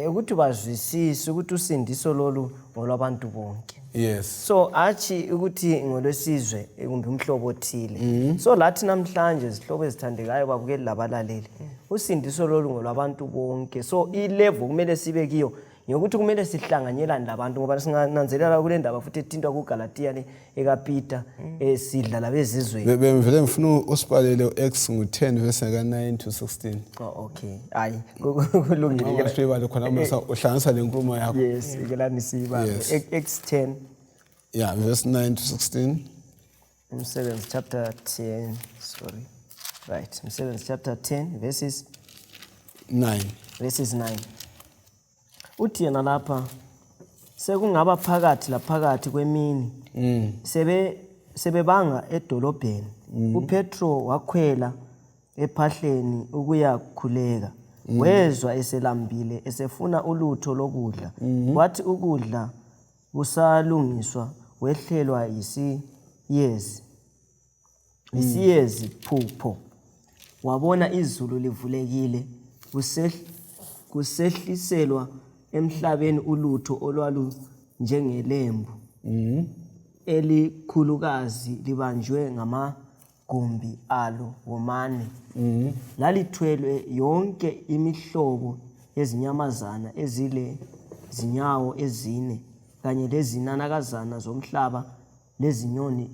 [SPEAKER 2] ukuthi bazwisise ukuthi usindiso lolu ngolwabantu bonke. So atshi ukuthi ngolwesizwe kumbe umhlobo othile. So lathi namhlanje, zihlobo ezithandekayo, babukeli labalaleli, usindiso lolu ngolwabantu bonke. So ilevel kumele sibe kiyo ngokuthi kumele sihlanganyelane labantu, ngoba singananzelela kule ndaba futhi ethintwa kuGalatiya le ekaPeter, sidla labezizweni.
[SPEAKER 1] Bengivele ngifuna usibalele u-Acts ngu-10 verse ka-9 to 16.
[SPEAKER 2] Oh, okay, hayi, kulungile.
[SPEAKER 1] Sibale khona masa uhlanganisa le nkulumo yakho.
[SPEAKER 2] Yes, ikelani siyibambe. Acts 10.
[SPEAKER 1] Yeah, verse 9 to 16.
[SPEAKER 2] Umsebenzi chapter 10, sorry, right, Umsebenzi chapter 10 verses
[SPEAKER 1] 9.
[SPEAKER 2] Verses 9. Uthi yena lapha, sekungaba phakathi laphakathi kwemini, sebebanga edolobheni, uPetro wakhwela ephahleni ukuyakhuleka. Wezwa eselambile, esefuna ulutho lokudla. Kwathi ukudla kusalungiswa, wehlelwa yisiyezi phupho, wabona izulu livulekile, kusehliselwa emhlabeni ulutho olwalunjengelembu elikhulukazi libanjwe ngamagumbi alo womane. Lalithwelwe yonke imihlobo yezinyamazana ezile zinyawo ezine kanye lezinanakazana zomhlaba lezinyoni.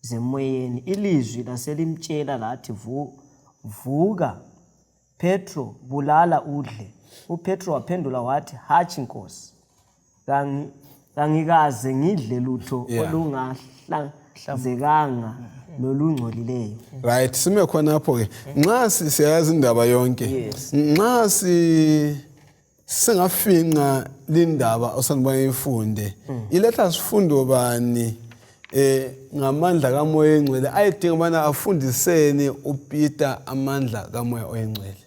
[SPEAKER 2] zemoyeni ilizwi laselimtshela lathi vuka Petro bulala udle uPetro waphendula wathi hatshi nkosi kangikaze ngidle lutho olungahlanzekanga lolungcolileyo.
[SPEAKER 1] Right, sime khonapho ke. Nxa siyazi indaba yonke. Nxa si singafinqa lindaba osandibona ifunde. Iletha sifundo bani ngamandla kaMoya oyingcwele ayidinga ubana afundiseni uPeter amandla kaMoya oyingcwele.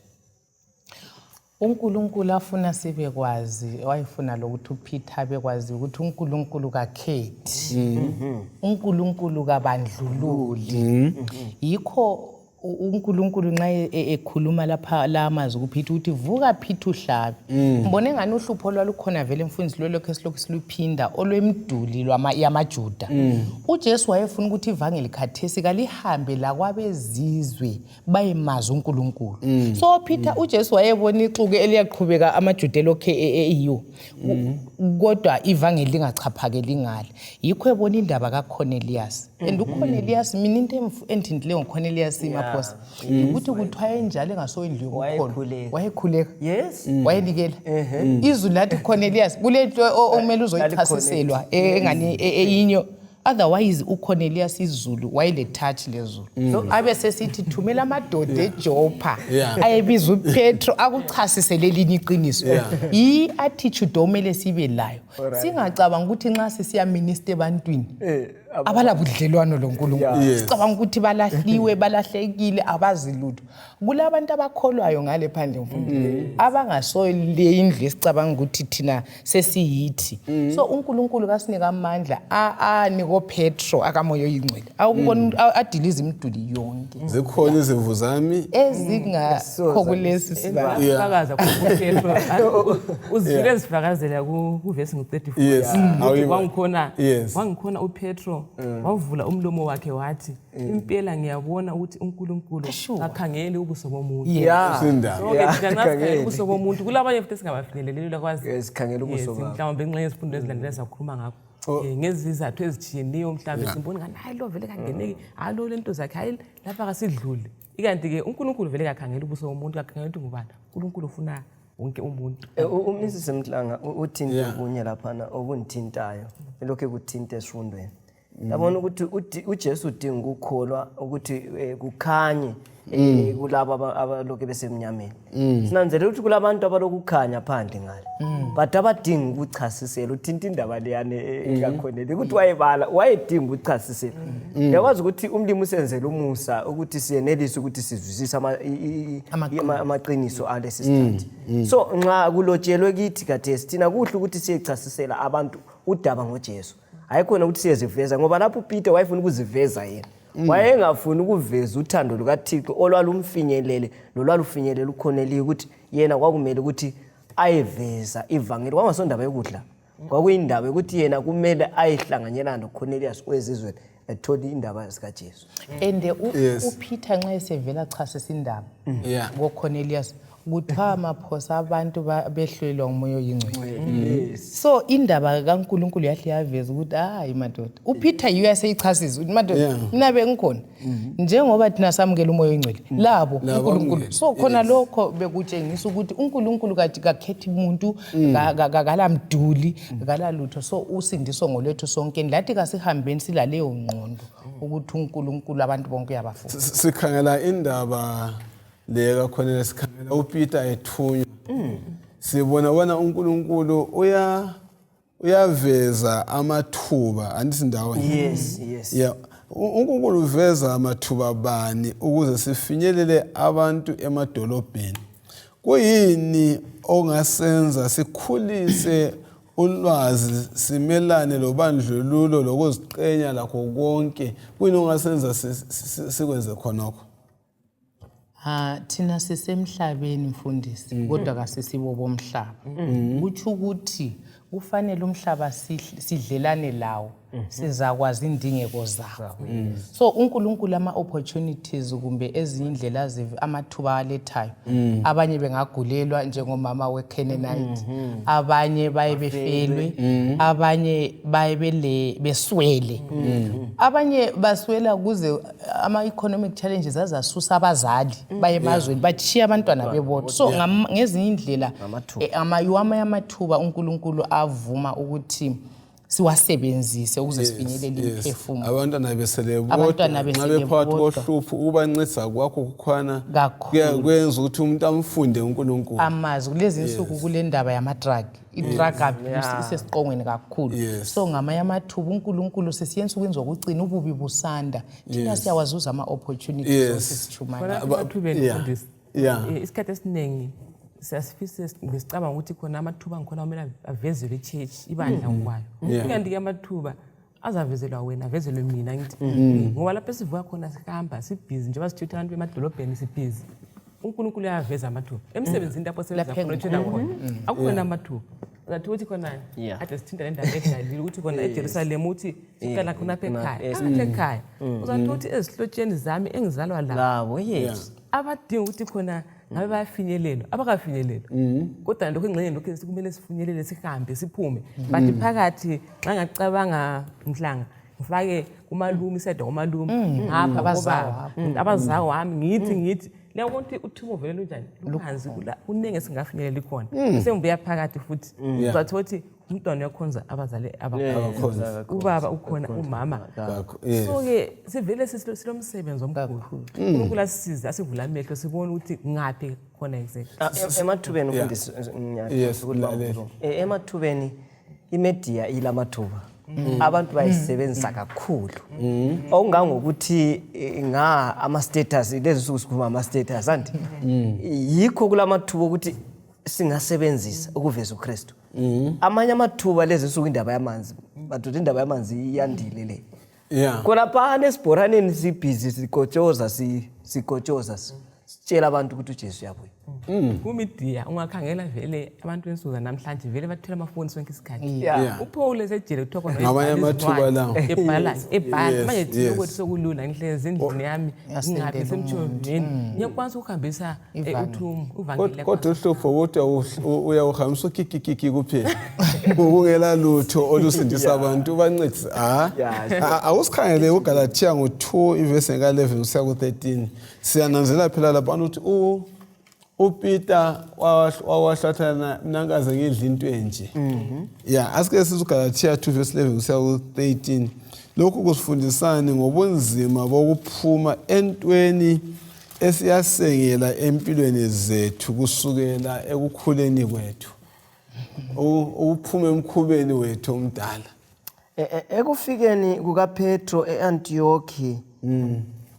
[SPEAKER 3] uNkulunkulu afuna sibekwazi wayefuna lokuthi uPeter abekwazi ukuthi uNkulunkulu kakhethi uNkulunkulu kabandlululi yikho uNkulunkulu nxa ekhuluma lapha la amazwi kuPeter ukuthi vuka Peter uhlabe ngibone ngani uhlupho lwalukhona vele mfundisi lolokhu esilokhu siluphinda olwemduli yamaJuda uJesu wayefuna ukuthi ivangeli khathesi kalihambe lakwabezizwe bayemazi uNkulunkulu so Peter uJesu wayebona ixuku eliyaqhubeka amaJuda elokhu eyiwo kodwa ivangeli lingachaphakeli ngale yikho ebona indaba kaCornelius and uCornelius mina into engithintileyo ngoCornelius maphosa ukuthi kuthiwa enjalo engasoyindlu yokukholwa wayekhuleka
[SPEAKER 2] yes
[SPEAKER 3] wayenikela izwi lathi Cornelius kulento okumele uzoyichasiselwa engani eyinyo otherwise uCornelius izulu wayele touch lezulu abe sesithi thumela amadoda eJopha ayebiza uPetro akuchasisele elinye iqiniso yi-attitude omele sibe layo singacabanga ukuthi nxa sisiya minister ebantwini abalabudlelwano loNkulunkulu sicabanga ukuthi balahliwe balahlekile abazi lutho kulabantu abakholwayo ngale phandle mfundisi abangasole indlu esicabanga ukuthi thina sesiyithi so uNkulunkulu kasinika amandla aniko Petro akamoya oyingcwele awukubona adiliza imiduli yonke
[SPEAKER 1] zikhona izimvu zami
[SPEAKER 3] ezingakho kulesi
[SPEAKER 4] sibakaza kuPetro uzivile ezifakazela kuvesi ngu-34 wangikhona uPetro wavula umlomo wakhe wathi impela ngiyabona ukuthi uNkulunkulu akhangele ubuso bomuntu so ubuso bomuntu kulabanye futhi esingabafinyeleli lakwazi
[SPEAKER 2] sikhangela ubuso
[SPEAKER 4] babo mhlawumbe ngenxa yezifundo ezilandela sakhuluma ngakho ngezizathu ezitshiyeneyo mhlawumbe simbona ngani hayi lo vele kangeneki hayi lo lento zakhe hayi lapha kasidluli ikanti-ke uNkulunkulu vele kakhangela ubuso bomuntu kakhangela ukuthi ngubani uNkulunkulu ufuna wonke umuntu
[SPEAKER 2] uMrs Mhlanga uthinte kunye laphana okungithintayo elokhu ekuthinta esifundweni yabona ukuthi uJesu udinga ukukholwa ukuthi kukhanye kulabo abalokhu besemnyameni sinanzelela ukuthi kulabantu abalokukhanya phandle ngale but abadinga ukuchasisela uthinta indaba leyane ekakhoneli ukuthi wayebala wayedinga ukuchasisela uyakwazi ukuthi umlimi usenzele umusa ukuthi siyenelise ukuthi sizwisise amaqiniso alesi sikhathi so nxa kulotshelwe kithi khathesi thina kuhle ukuthi siyechasisela abantu udaba ngoJesu hayikhona ukuthi siyeziveza ngoba lapho uPeter wayefuna ukuziveza yena wayengafuni ukuveza uthando lukaThixo olwalumfinyelele lolwalufinyelela uCornelius ukuthi yena kwakumele ukuthi ayeveza ivangeli kwangasondaba yokudla kwakuyindaba yokuthi yena kumele ayehlanganyelana noCornelius wezizweni ethole indaba zikaJesu
[SPEAKER 3] and uPeter nxa esevela chasisa indaba ngoCornelius kuthiwa maphosa abantu behlelwa ngumoya oyingcwele so indaba kaNkulunkulu yahle yaveza ukuthi hayi madoda uPeter yiyo yaseyichasisa ukuthi madoda mina bengikhona njengoba thina samukela umoya oyingcwele labo uNkulunkulu so khona lokho bekutshengisa ukuthi uNkulunkulu kakhethi umuntu kalamduli kalalutho so usindiso ngolwethu sonke lathi kasihambeni silaleyo ngqondo ukuthi uNkulunkulu abantu bonke uyabafuna
[SPEAKER 1] sikhangela indaba le kakhonela sikhangela uPeter ethunywa sibona bona uNkulunkulu uyaveza amathuba andithi ndawonye
[SPEAKER 2] yes yes
[SPEAKER 1] yeah uNkulunkulu uveza amathuba bani ukuze sifinyelele abantu emadolobheni kuyini ongasenza sikhulise ulwazi simelane lobandlululo lokuziqenya lakho konke kuyini ongasenza sikwenze khonokho
[SPEAKER 3] Thina sisemhlabeni mfundisi kodwa kasisibo bomhlaba kutsho ukuthi kufanele umhlaba sidlelane lawo Sizakwazi indingeko zakho. So uNkulunkulu ama-opportunities kumbe ezinye indlela amathuba alethayo, abanye bengagulelwa njengomama we-Canaanite, abanye baye befelwe, abanye baye beswele, abanye baswela kuze ama-economic challenges azasusa abazali baye emazweni, batshiye abantwana bebodwa. So ngezinye indlela iwamanye amathuba uNkulunkulu avuma ukuthi siwasebenzise ukuze sifinyelele imiphefumulo.
[SPEAKER 1] Abantwana besele bodwa,
[SPEAKER 3] Abantwana
[SPEAKER 1] nxa
[SPEAKER 3] besele
[SPEAKER 1] bephakathi
[SPEAKER 3] bodwa.
[SPEAKER 1] kohlupho, ukubancedisa kwakho kukhwana
[SPEAKER 3] Kakhulu.
[SPEAKER 1] kwenza ukuthi umuntu amfunde uNkulunkulu.
[SPEAKER 3] Amazi kulezi insuku kule ndaba yama-drug, i-drug abuse isesiqongweni kakhulu. So ngamanye amathuba uNkulunkulu, sesiye ensukwini zokugcina, ububi busanda, thina siyawazuza ama-opportunities osisitshumayela.
[SPEAKER 4] Khona emathubeni, mfundisi. Isikhathi esiningi siyasifisa ngesicabanga ukuthi khona amathuba ngikhona kumele avezelwe i-church, ibandla ngokwayo. Kanti-ke amathuba azavezelwa wena, avezelwe mina, ngithi ngoba lapho esivuka khona sihamba sibhizi, njengoba sithuthi abantu bemadolobheni sibhizi, uNkulunkulu uyaveza amathuba emsebenzini lapho sebenza
[SPEAKER 3] Lapho
[SPEAKER 4] khona, utshela khona akukhona amathuba, uzathi ukuthi khona ade sithinta le ndaba eGalile, ukuthi khona eJerusalem, uthi siqala khonapha ekhaya, phakathi ekhaya, uzathi ukuthi ezihlotsheni zami engizalwa la
[SPEAKER 2] Labo, yes.
[SPEAKER 4] Abadinga ukuthi khona ngabe bayafinyelelwa, abakafinyelelwa, kodwa lokhu engxenye lokhu kumele sifinyelele, sihambe, siphume. But phakathi nxa ngacabanga mhlanga ngifake kumalume, iseda komalume ngapha,
[SPEAKER 3] Abazawa.
[SPEAKER 4] kobaba, abazawo wami, ngithi leyo ukuthi uthumo vele lunjani, lubanzi, kuningi esingafinyeleli khona. Bese ngibuya phakathi futhi, uzathi ukuthi umntwana uyakhonza abazali
[SPEAKER 1] Abakhonza.
[SPEAKER 4] ubaba ukhona, umama.
[SPEAKER 1] Bakho, yes.
[SPEAKER 4] So-ke sivele silomsebenzi omkhulu. UNkulunkulu asisize, asivule amehlo, sibone ukuthi ngaphi khona exactly.
[SPEAKER 2] Ah, emathubeni mfundisi,
[SPEAKER 1] Yes,
[SPEAKER 2] ukuthi
[SPEAKER 1] lalela.
[SPEAKER 2] bangikhuluma. Emathubeni imedia ilamathuba, abantu bayisebenzisa kakhulu, okungangokuthi nga ama-status lezi nsuku sikhuluma ama-status anti yikho kulamathuba ukuthi singasebenzisa ukuveza uKristu. Amanye amathuba lezi nsuku, indaba yamanzi, madoda, indaba yamanzi iyandile le. Khona esibhoraneni sibhizi sikotshoza, sikotshoza, sitshela abantu ukuthi uJesu uyabuya.
[SPEAKER 4] Kumidiya ungakhangela vele abantu bensuku zanamhlanje vele bathwele amafoni sonke isikhathi. UPaul esejele kuthiwa khona
[SPEAKER 1] Ngamanye
[SPEAKER 4] wayebhala
[SPEAKER 1] amathuba
[SPEAKER 4] izincwadi,
[SPEAKER 1] lawo.
[SPEAKER 4] ebhala. Manje thina kwethu sekulula, ngihlezi endlini yami, ngingaphi, semtshoveni, ngiyakwanisa ukuhambisa uthumo, uvangeli.
[SPEAKER 1] Kodwa uhlupho ukuthi uyawuhambisa ukikikiki kuphela, kungela lutho olusindisa abantu, ubancedise. Ah, awusikhangele uGalathiya ngo-2 ivesi ka-11 kusiya ku-13. Siyananzela phela laphana ukuthi uPeter wawahlathana, mina ngikaze ngidla into enje. Ya, asike sithi uGalathiya 2 verse 11 kusiya ku-13. Lokhu kusifundisani ngobunzima bokuphuma entweni esiyasengela empilweni zethu kusukela ekukhuleni kwethu, ukuphuma emkhubeni wethu omdala?
[SPEAKER 2] Ekufikeni kukaPetro eAntiochi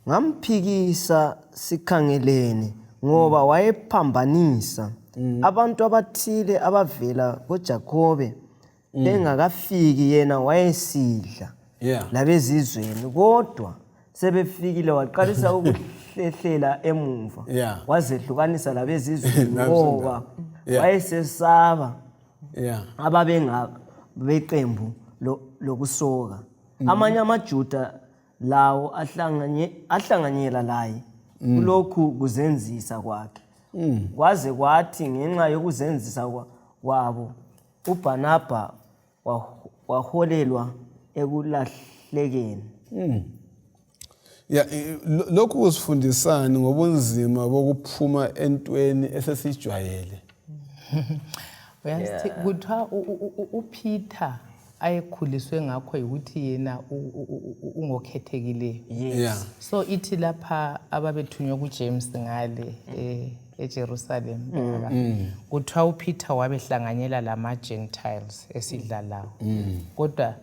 [SPEAKER 2] ngamphikisa sikhangelene, ngoba wayephambanisa abantu abathile abavela koJakobe. Bengakafiki yena wayesidla labezizweni, kodwa sebefikile waqalisa ukuhlehlela emuva, wazehlukanisa labezizweni, ngoba wayesesaba ababengabeqembu lokusoka. Amanye amaJuda lawo ahlanganyela laye kulokhu kuzenzisa kwakhe, kwaze kwathi ngenxa yokuzenzisa kwabo uBarnaba waholelwa ekulahlekeni.
[SPEAKER 1] Ya, lokhu kusifundisani ngobunzima bokuphuma entweni esesijwayele?
[SPEAKER 3] Uyazi, kuthiwa uPeter ayekhuliswe ngakho ukuthi yena ungokhethekileyo. So ithi lapha ababethunywe kuJames ngale eJerusalem, kuthiwa uPeter wabehlanganyela lama-Gentiles esidla lawo, kodwa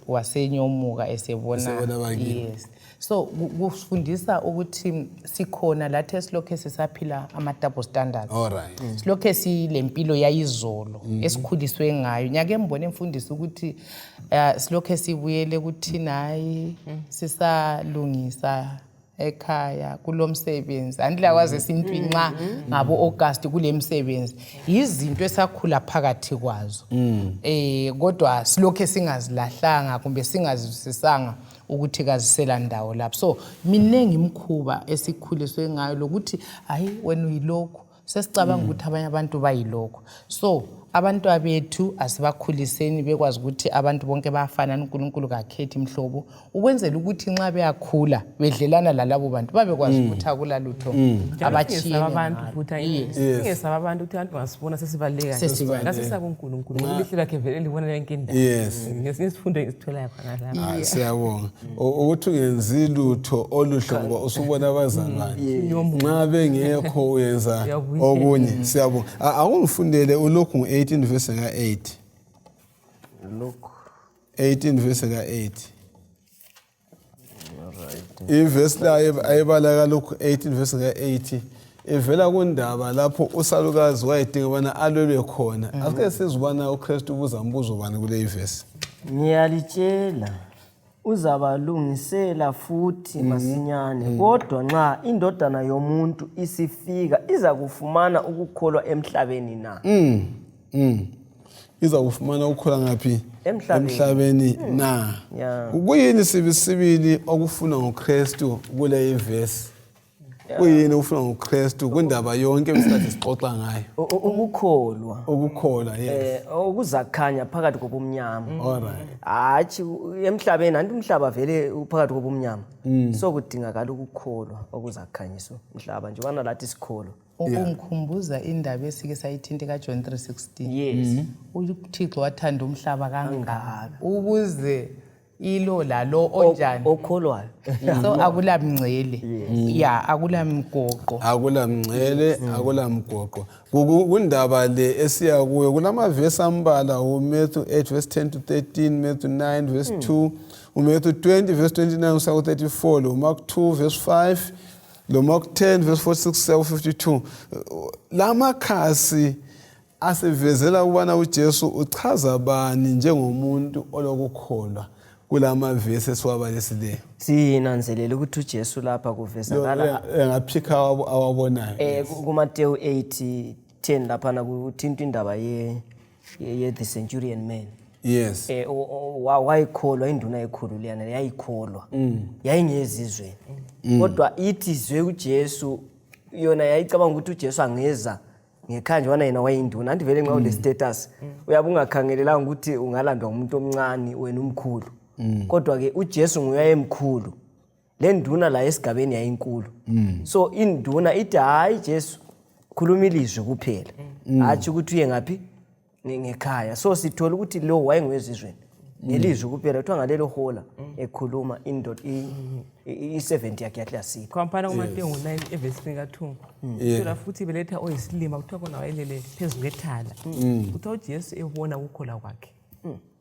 [SPEAKER 3] wasenyomuka esebona
[SPEAKER 1] Esebona abakini.
[SPEAKER 3] Yes, so kufundisa ukuthi sikhona lathi esilokhe sisaphila ama-double standards.
[SPEAKER 1] All right.
[SPEAKER 3] Silokhe silempilo yayizolo esikhuliswe ngayo. Nyake mbone mfundisi ukuthi silokhe sibuyele kuthina, hayi, sisalungisa. Ekhaya kulomsebenzi andilakwazi esintwini nxa ngabo-August kule msebenzi, yizinto esakhula phakathi kwazo, kodwa silokhe singazilahlanga kumbe singazizwisisanga ukuthi kazisela ndawo lapho. So minengi imikhuba esikhuliswe ngayo lokuthi hayi, wena uyilokhu, sesicabanga ukuthi abanye abantu bayilokho. So abantwa bethu asibakhuliseni bekwazi ukuthi abantu bonke bayafanana, uNkulunkulu kakhethi mhlobo, ukwenzela ukuthi nxa beyakhula bedlelana lalabo bantu babekwazi ukuthi akula lutho
[SPEAKER 4] abatshiyene abantu
[SPEAKER 3] ngalo.
[SPEAKER 4] Futhi singesaba abantu ukuthi abantu bangasibona sesibaleka.
[SPEAKER 3] Sesibaleka.
[SPEAKER 4] Kasisaba uNkulunkulu ngoba ilihlo lakhe vele libona yonke indawo. Ngesinye isifundo engisitholayo khona lapho.
[SPEAKER 1] Ah, siyabonga. Ukuthi ungenzi lutho oluhle ngoba usubona abazalwane, nxa bengekho uyenza
[SPEAKER 4] Uyabuyisela.
[SPEAKER 1] okunye. Siyabonga. Akungifundele uLuke ngu-18 verse ka-8.
[SPEAKER 2] Lokhu.
[SPEAKER 1] 18 verse ka-8, ivesi la ayibala kaLuke 18 verse ka-8 ivela kundaba lapho usalukazi wayedinga ubana alwelwe khona. Asike sizwe ubana uKristu ubuza mbuzo bani kule ivesi.
[SPEAKER 2] Ngiyalitshela, uzabalungisela futhi masinyane, kodwa nxa indodana yomuntu isifika, iza kufumana ukukholwa emhlabeni na?
[SPEAKER 1] Iza kufumana ukukholwa ngaphi?
[SPEAKER 2] Emhlabeni.
[SPEAKER 1] Emhlabeni na?
[SPEAKER 2] Yeah.
[SPEAKER 1] Kuyini sibisibili okufunwa nguKristu kule ivesi? Kuyini okufunwa nguKristu kundaba yonke esikhathi sixoxa ngayo?
[SPEAKER 2] Ukukholwa.
[SPEAKER 1] Ukukholwa, yes.
[SPEAKER 2] Okuzakhanya phakathi kobumnyama.
[SPEAKER 1] All right.
[SPEAKER 2] Hatshi emhlabeni, anti umhlaba vele uphakathi kobumnyama, so kudingakala ukukholwa okuzakhanyisa umhlaba njengobana lathi sikholwa.
[SPEAKER 3] Ungikhumbuza indaba esike sayithinta kaJohn 3:16. UThixo wathanda umhlaba kangaka ukuze ilo lalo onjani?
[SPEAKER 2] Okholwayo.
[SPEAKER 3] So akulamngcele, ya, akulamgoqo.
[SPEAKER 1] Akula mngcele, akula mgoqo. Kundaba le esiya kuyo kulamavesi ambala, uMatthew 8 verse 10 to 13, Matthew 9 verse 2, uMatthew 20 verse 29 kusiya ku-34, lo Mark 2 verse 5, lo Mark 10 verse 46 kusiya ku-52. La makhasi asivezela ukubana uJesu uchaza bani njengomuntu olokukholwa kulamavesi esiwabalisileyo.
[SPEAKER 2] Sinanzelela ukuthi uJesu lapha kuvezakala
[SPEAKER 1] Engaphikha awabonayo.
[SPEAKER 2] kuMateyu 8 10 laphana kuthinta indaba ye the centurion man. Wayikholwa induna yekhulu leyana, yayikholwa, yayingezizweni, kodwa ithi zwe uJesu, yona yayicabanga ukuthi uJesu angeza ngekhaya njengoba yena wayinduna. Anti vele nxa ule status uyabe ungakhangelelanga ukuthi ungalandwa ngumuntu omncane, wena umkhulu, kodwa-ke uJesu nguye ayemkhulu, le nduna la esigabeni yayinkulu. So induna ithi, "Hayi Jesu, khuluma ilizwi kuphela, hatshi ukuthi uye ngaphi ngekhaya." So sithola ukuthi lo wayengowezizweni, ngelizwi kuphela, kuthiwa ngalelo hola ekhuluma indoda i-servant yakhe yahle yasila.
[SPEAKER 4] Khonaphana kuMateyu ngo-9 evesini ka-2, thola futhi beletha oyisilima, kuthiwa khona wayelele phezu kwethala. Kuthiwa uJesu ebona ukukholwa kwakhe,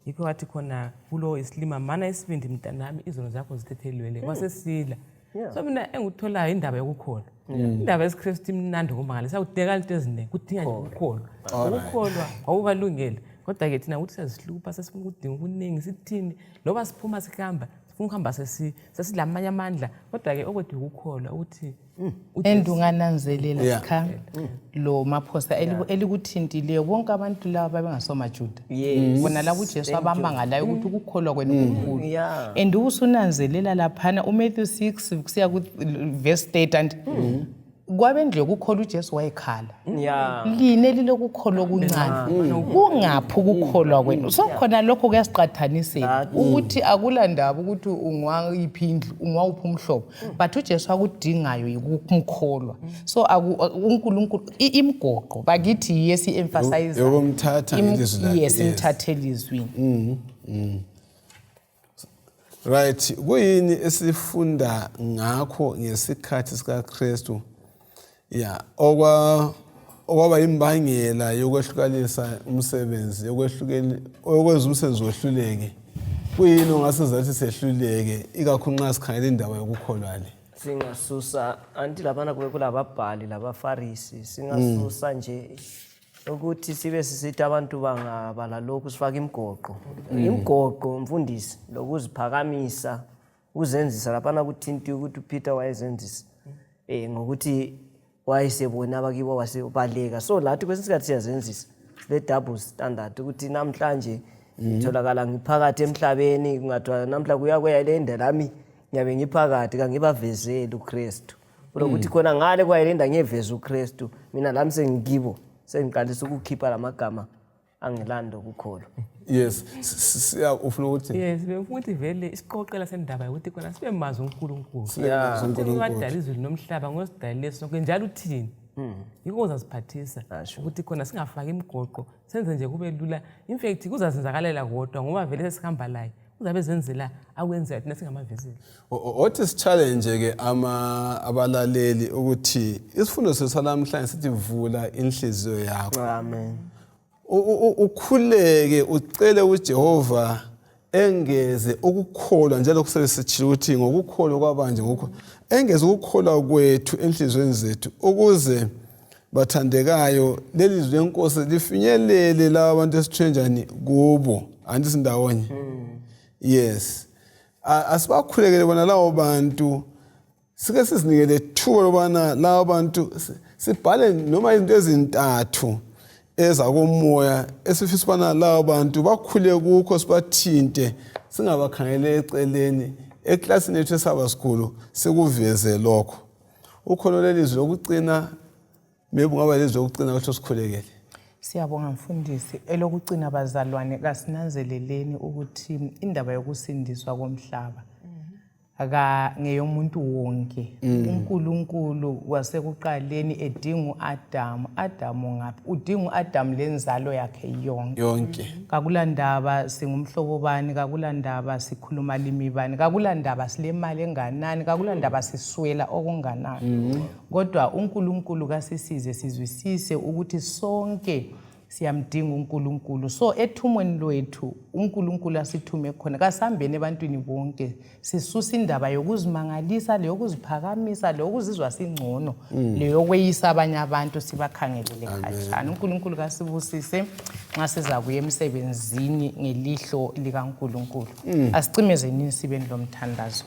[SPEAKER 4] yikho wathi khona kulowo isilima, "Mana isibindi, mntanami, izono zakho zithethelelwe." Wasesila. So mina engikutholayo, indaba yokukholwa, indaba yesiKristu imnandi ngokumangalisa. Kudingakala into eziningi, kudinga nje ukukholwa. Ukukholwa kwakubalungele, kodwa-ke thina ukuthi siyazihlupha, sesifuna ukudinga okuningi, sithini, loba siphuma sihamba, sifuna ukuhamba sesilamanye amandla, kodwa-ke okwethu ukukholwa ukuthi
[SPEAKER 3] And ungananzelela, Sikha lo Maphosa, elikuthintileyo, bonke abantu laba babengasomajuda. Bona labo uJesu abamangalayo ukuthi ukukholwa kwenu kukhulu. And ubusunanzelela laphana uMatthew 6 kusiya ku-verse 30, and kwabendlu yokukholwa uJesu wayekhala, "Line elilokukholwa okuncane, kungaphi ukukholwa kwenu?" So khona lokho kuyasiqathanisela ukuthi akulandaba ukuthi ungwayiphi indlu, ungwawuphi umhlobo, but uJesu akudingayo yikumkholwa. So uNkulunkulu imigoqo bakithi yiye si-emphasize
[SPEAKER 1] Yokumthatha ngelizwi lakhe,
[SPEAKER 3] Yes, imthathe elizwini.
[SPEAKER 1] Right, kuyini esifunda ngakho ngesikhathi sikaKristu, ya, okwaba imbangela yokwehlukanisa umsebenzi, yokwenza umsebenzi wehluleke? Kuyini ongasenza sehluleke, ikakhulu nxa sikhangela indaba yokukholwa le?
[SPEAKER 2] Singasusa, anti laphana kube kulababhali labafarisi, singasusa nje ukuthi sibe sisithi abantu bangabala lokhu, sifake imigoqo, imigoqo mfundisi, lokuziphakamisa. Ukuzenzisa laphana kuthinti ukuthi uPeter wayezenzisa ngokuthi wayesebona abakibo wasebaleka. So lathi kwesinye isikhathi siyazenzisa, sile double standard ukuthi namhlanje ngitholakala ngiphakathi emhlabeni, kungathiwa namhla kuya kweyalenda lami ngiyabe ngiphakathi, kangibavezeli uKristu. Kulokuthi khona ngale kwayelenda ngiyeveza uKristu, mina lami sengikibo, sengiqalisa ukukhipha lamagama angelando kukholwa.
[SPEAKER 1] Yes, ufuna ukuthi?
[SPEAKER 4] Yes, bengifuna ukuthi vele isiqoqela sendaba yokuthi khona sibe mazi uNkulunkulu.
[SPEAKER 1] Sibe mazi uNkulunkulu.
[SPEAKER 4] Wadala izulu nomhlaba ngosidalile sonke njalo uthini? Yikho uzasiphathisa ukuthi khona singafaki imigoqo, senze nje kube lula. In fact kuzazenzakalela kodwa ngoba vele sesihamba laye. Uzabe zenzela akwenzela thina singamavezeli.
[SPEAKER 1] Othi si-challenge ke ama abalaleli ukuthi isifundo sethu salamhlanje sithi vula inhliziyo yakho.
[SPEAKER 2] Amen.
[SPEAKER 1] Ukhuleke ucele uJehova engeze ukukholwa, njalo kusebesitshilo ukuthi ngokukholwa kwabanje ngokukholwa engeze ukukholwa kwethu enhliziyweni zethu, ukuze bathandekayo leli zwi lenkosi lifinyelele laba bantu esithunywe njani kubo. Anti sindawonye? Yes, asibakhulekele bona labo bantu, sike sizinikele thuba lobana labo bantu sibhale noma izinto ezintathu ezakomoya esifisa ubana labo bantu bakhule kukho, sibathinte, singabakhangele eceleni. Eklasini yethu esaba sikhulu sikuveze lokho. Ukhona lelizwi lokucina, maybe ungaba lelizwi lokucina ukuthi sikhulekele.
[SPEAKER 3] Siyabonga mfundisi. Elokucina bazalwane, kasinanzeleleni ukuthi indaba yokusindiswa komhlaba ka ngeyomuntu wonke. UNkulunkulu wasekuqaleni edinga uAdamu. Adamu ngaphi? Udinga uAdamu lenzalo yakhe yonke.
[SPEAKER 1] Yonke.
[SPEAKER 3] Kakulandaba singumhlobo bani, kakulandaba sikhuluma limi bani, kakulandaba silemali enganani, kakulandaba siswela okunganani. Kodwa uNkulunkulu kasisize sizwisise ukuthi sonke siyamdinga uNkulunkulu. So ethumweni lwethu uNkulunkulu asithume khona, kasihambeni ebantwini bonke, sisusa indaba yokuzimangalisa, leyokuziphakamisa, leyokuzizwa singcono, leyokweyisa abanye abantu sibakhangelele khatshana. uNkulunkulu kasibusise nxa siza kuya emsebenzini ngelihlo likaNkulunkulu. Asicingezeleni sibeni lomthandazo.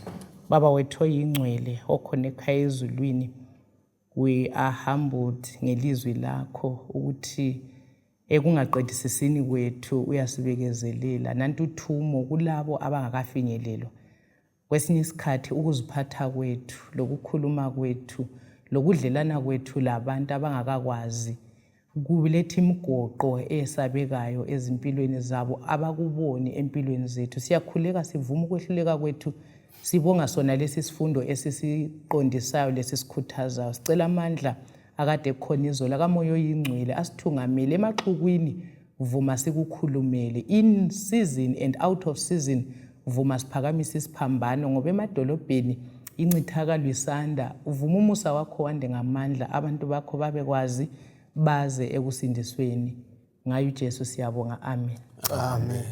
[SPEAKER 3] Baba wethu oyingcwele okhona ekhaya ezulwini, we are humbled ngelizwi lakho ukuthi ekungaqedisisini kwethu uyasibekezelela. Nanti uthumo kulabo abangakafinyelelwa. Kwesinye isikhathi ukuziphatha kwethu, lokukhuluma kwethu, lokudlelana kwethu labantu abangakakwazi kuletha imigoqo eyesabekayo ezimpilweni zabo, abakuboni empilweni zethu. Siyakhuleka sivuma ukwehluleka kwethu, sibonga sona lesi sifundo esisiqondisayo, lesi sikhuthazayo. Sicela amandla akade ekhona izolo akaMoya oyingcwele asithungamele emaxukwini, vuma sikukhulumele in season and out of season, vuma siphakamise isiphambano, ngoba emadolobheni incithakalo isanda. Vuma umusa wakho wande ngamandla, abantu bakho babekwazi baze ekusindisweni ngayo uJesu. Siyabonga, amen.
[SPEAKER 1] Amen.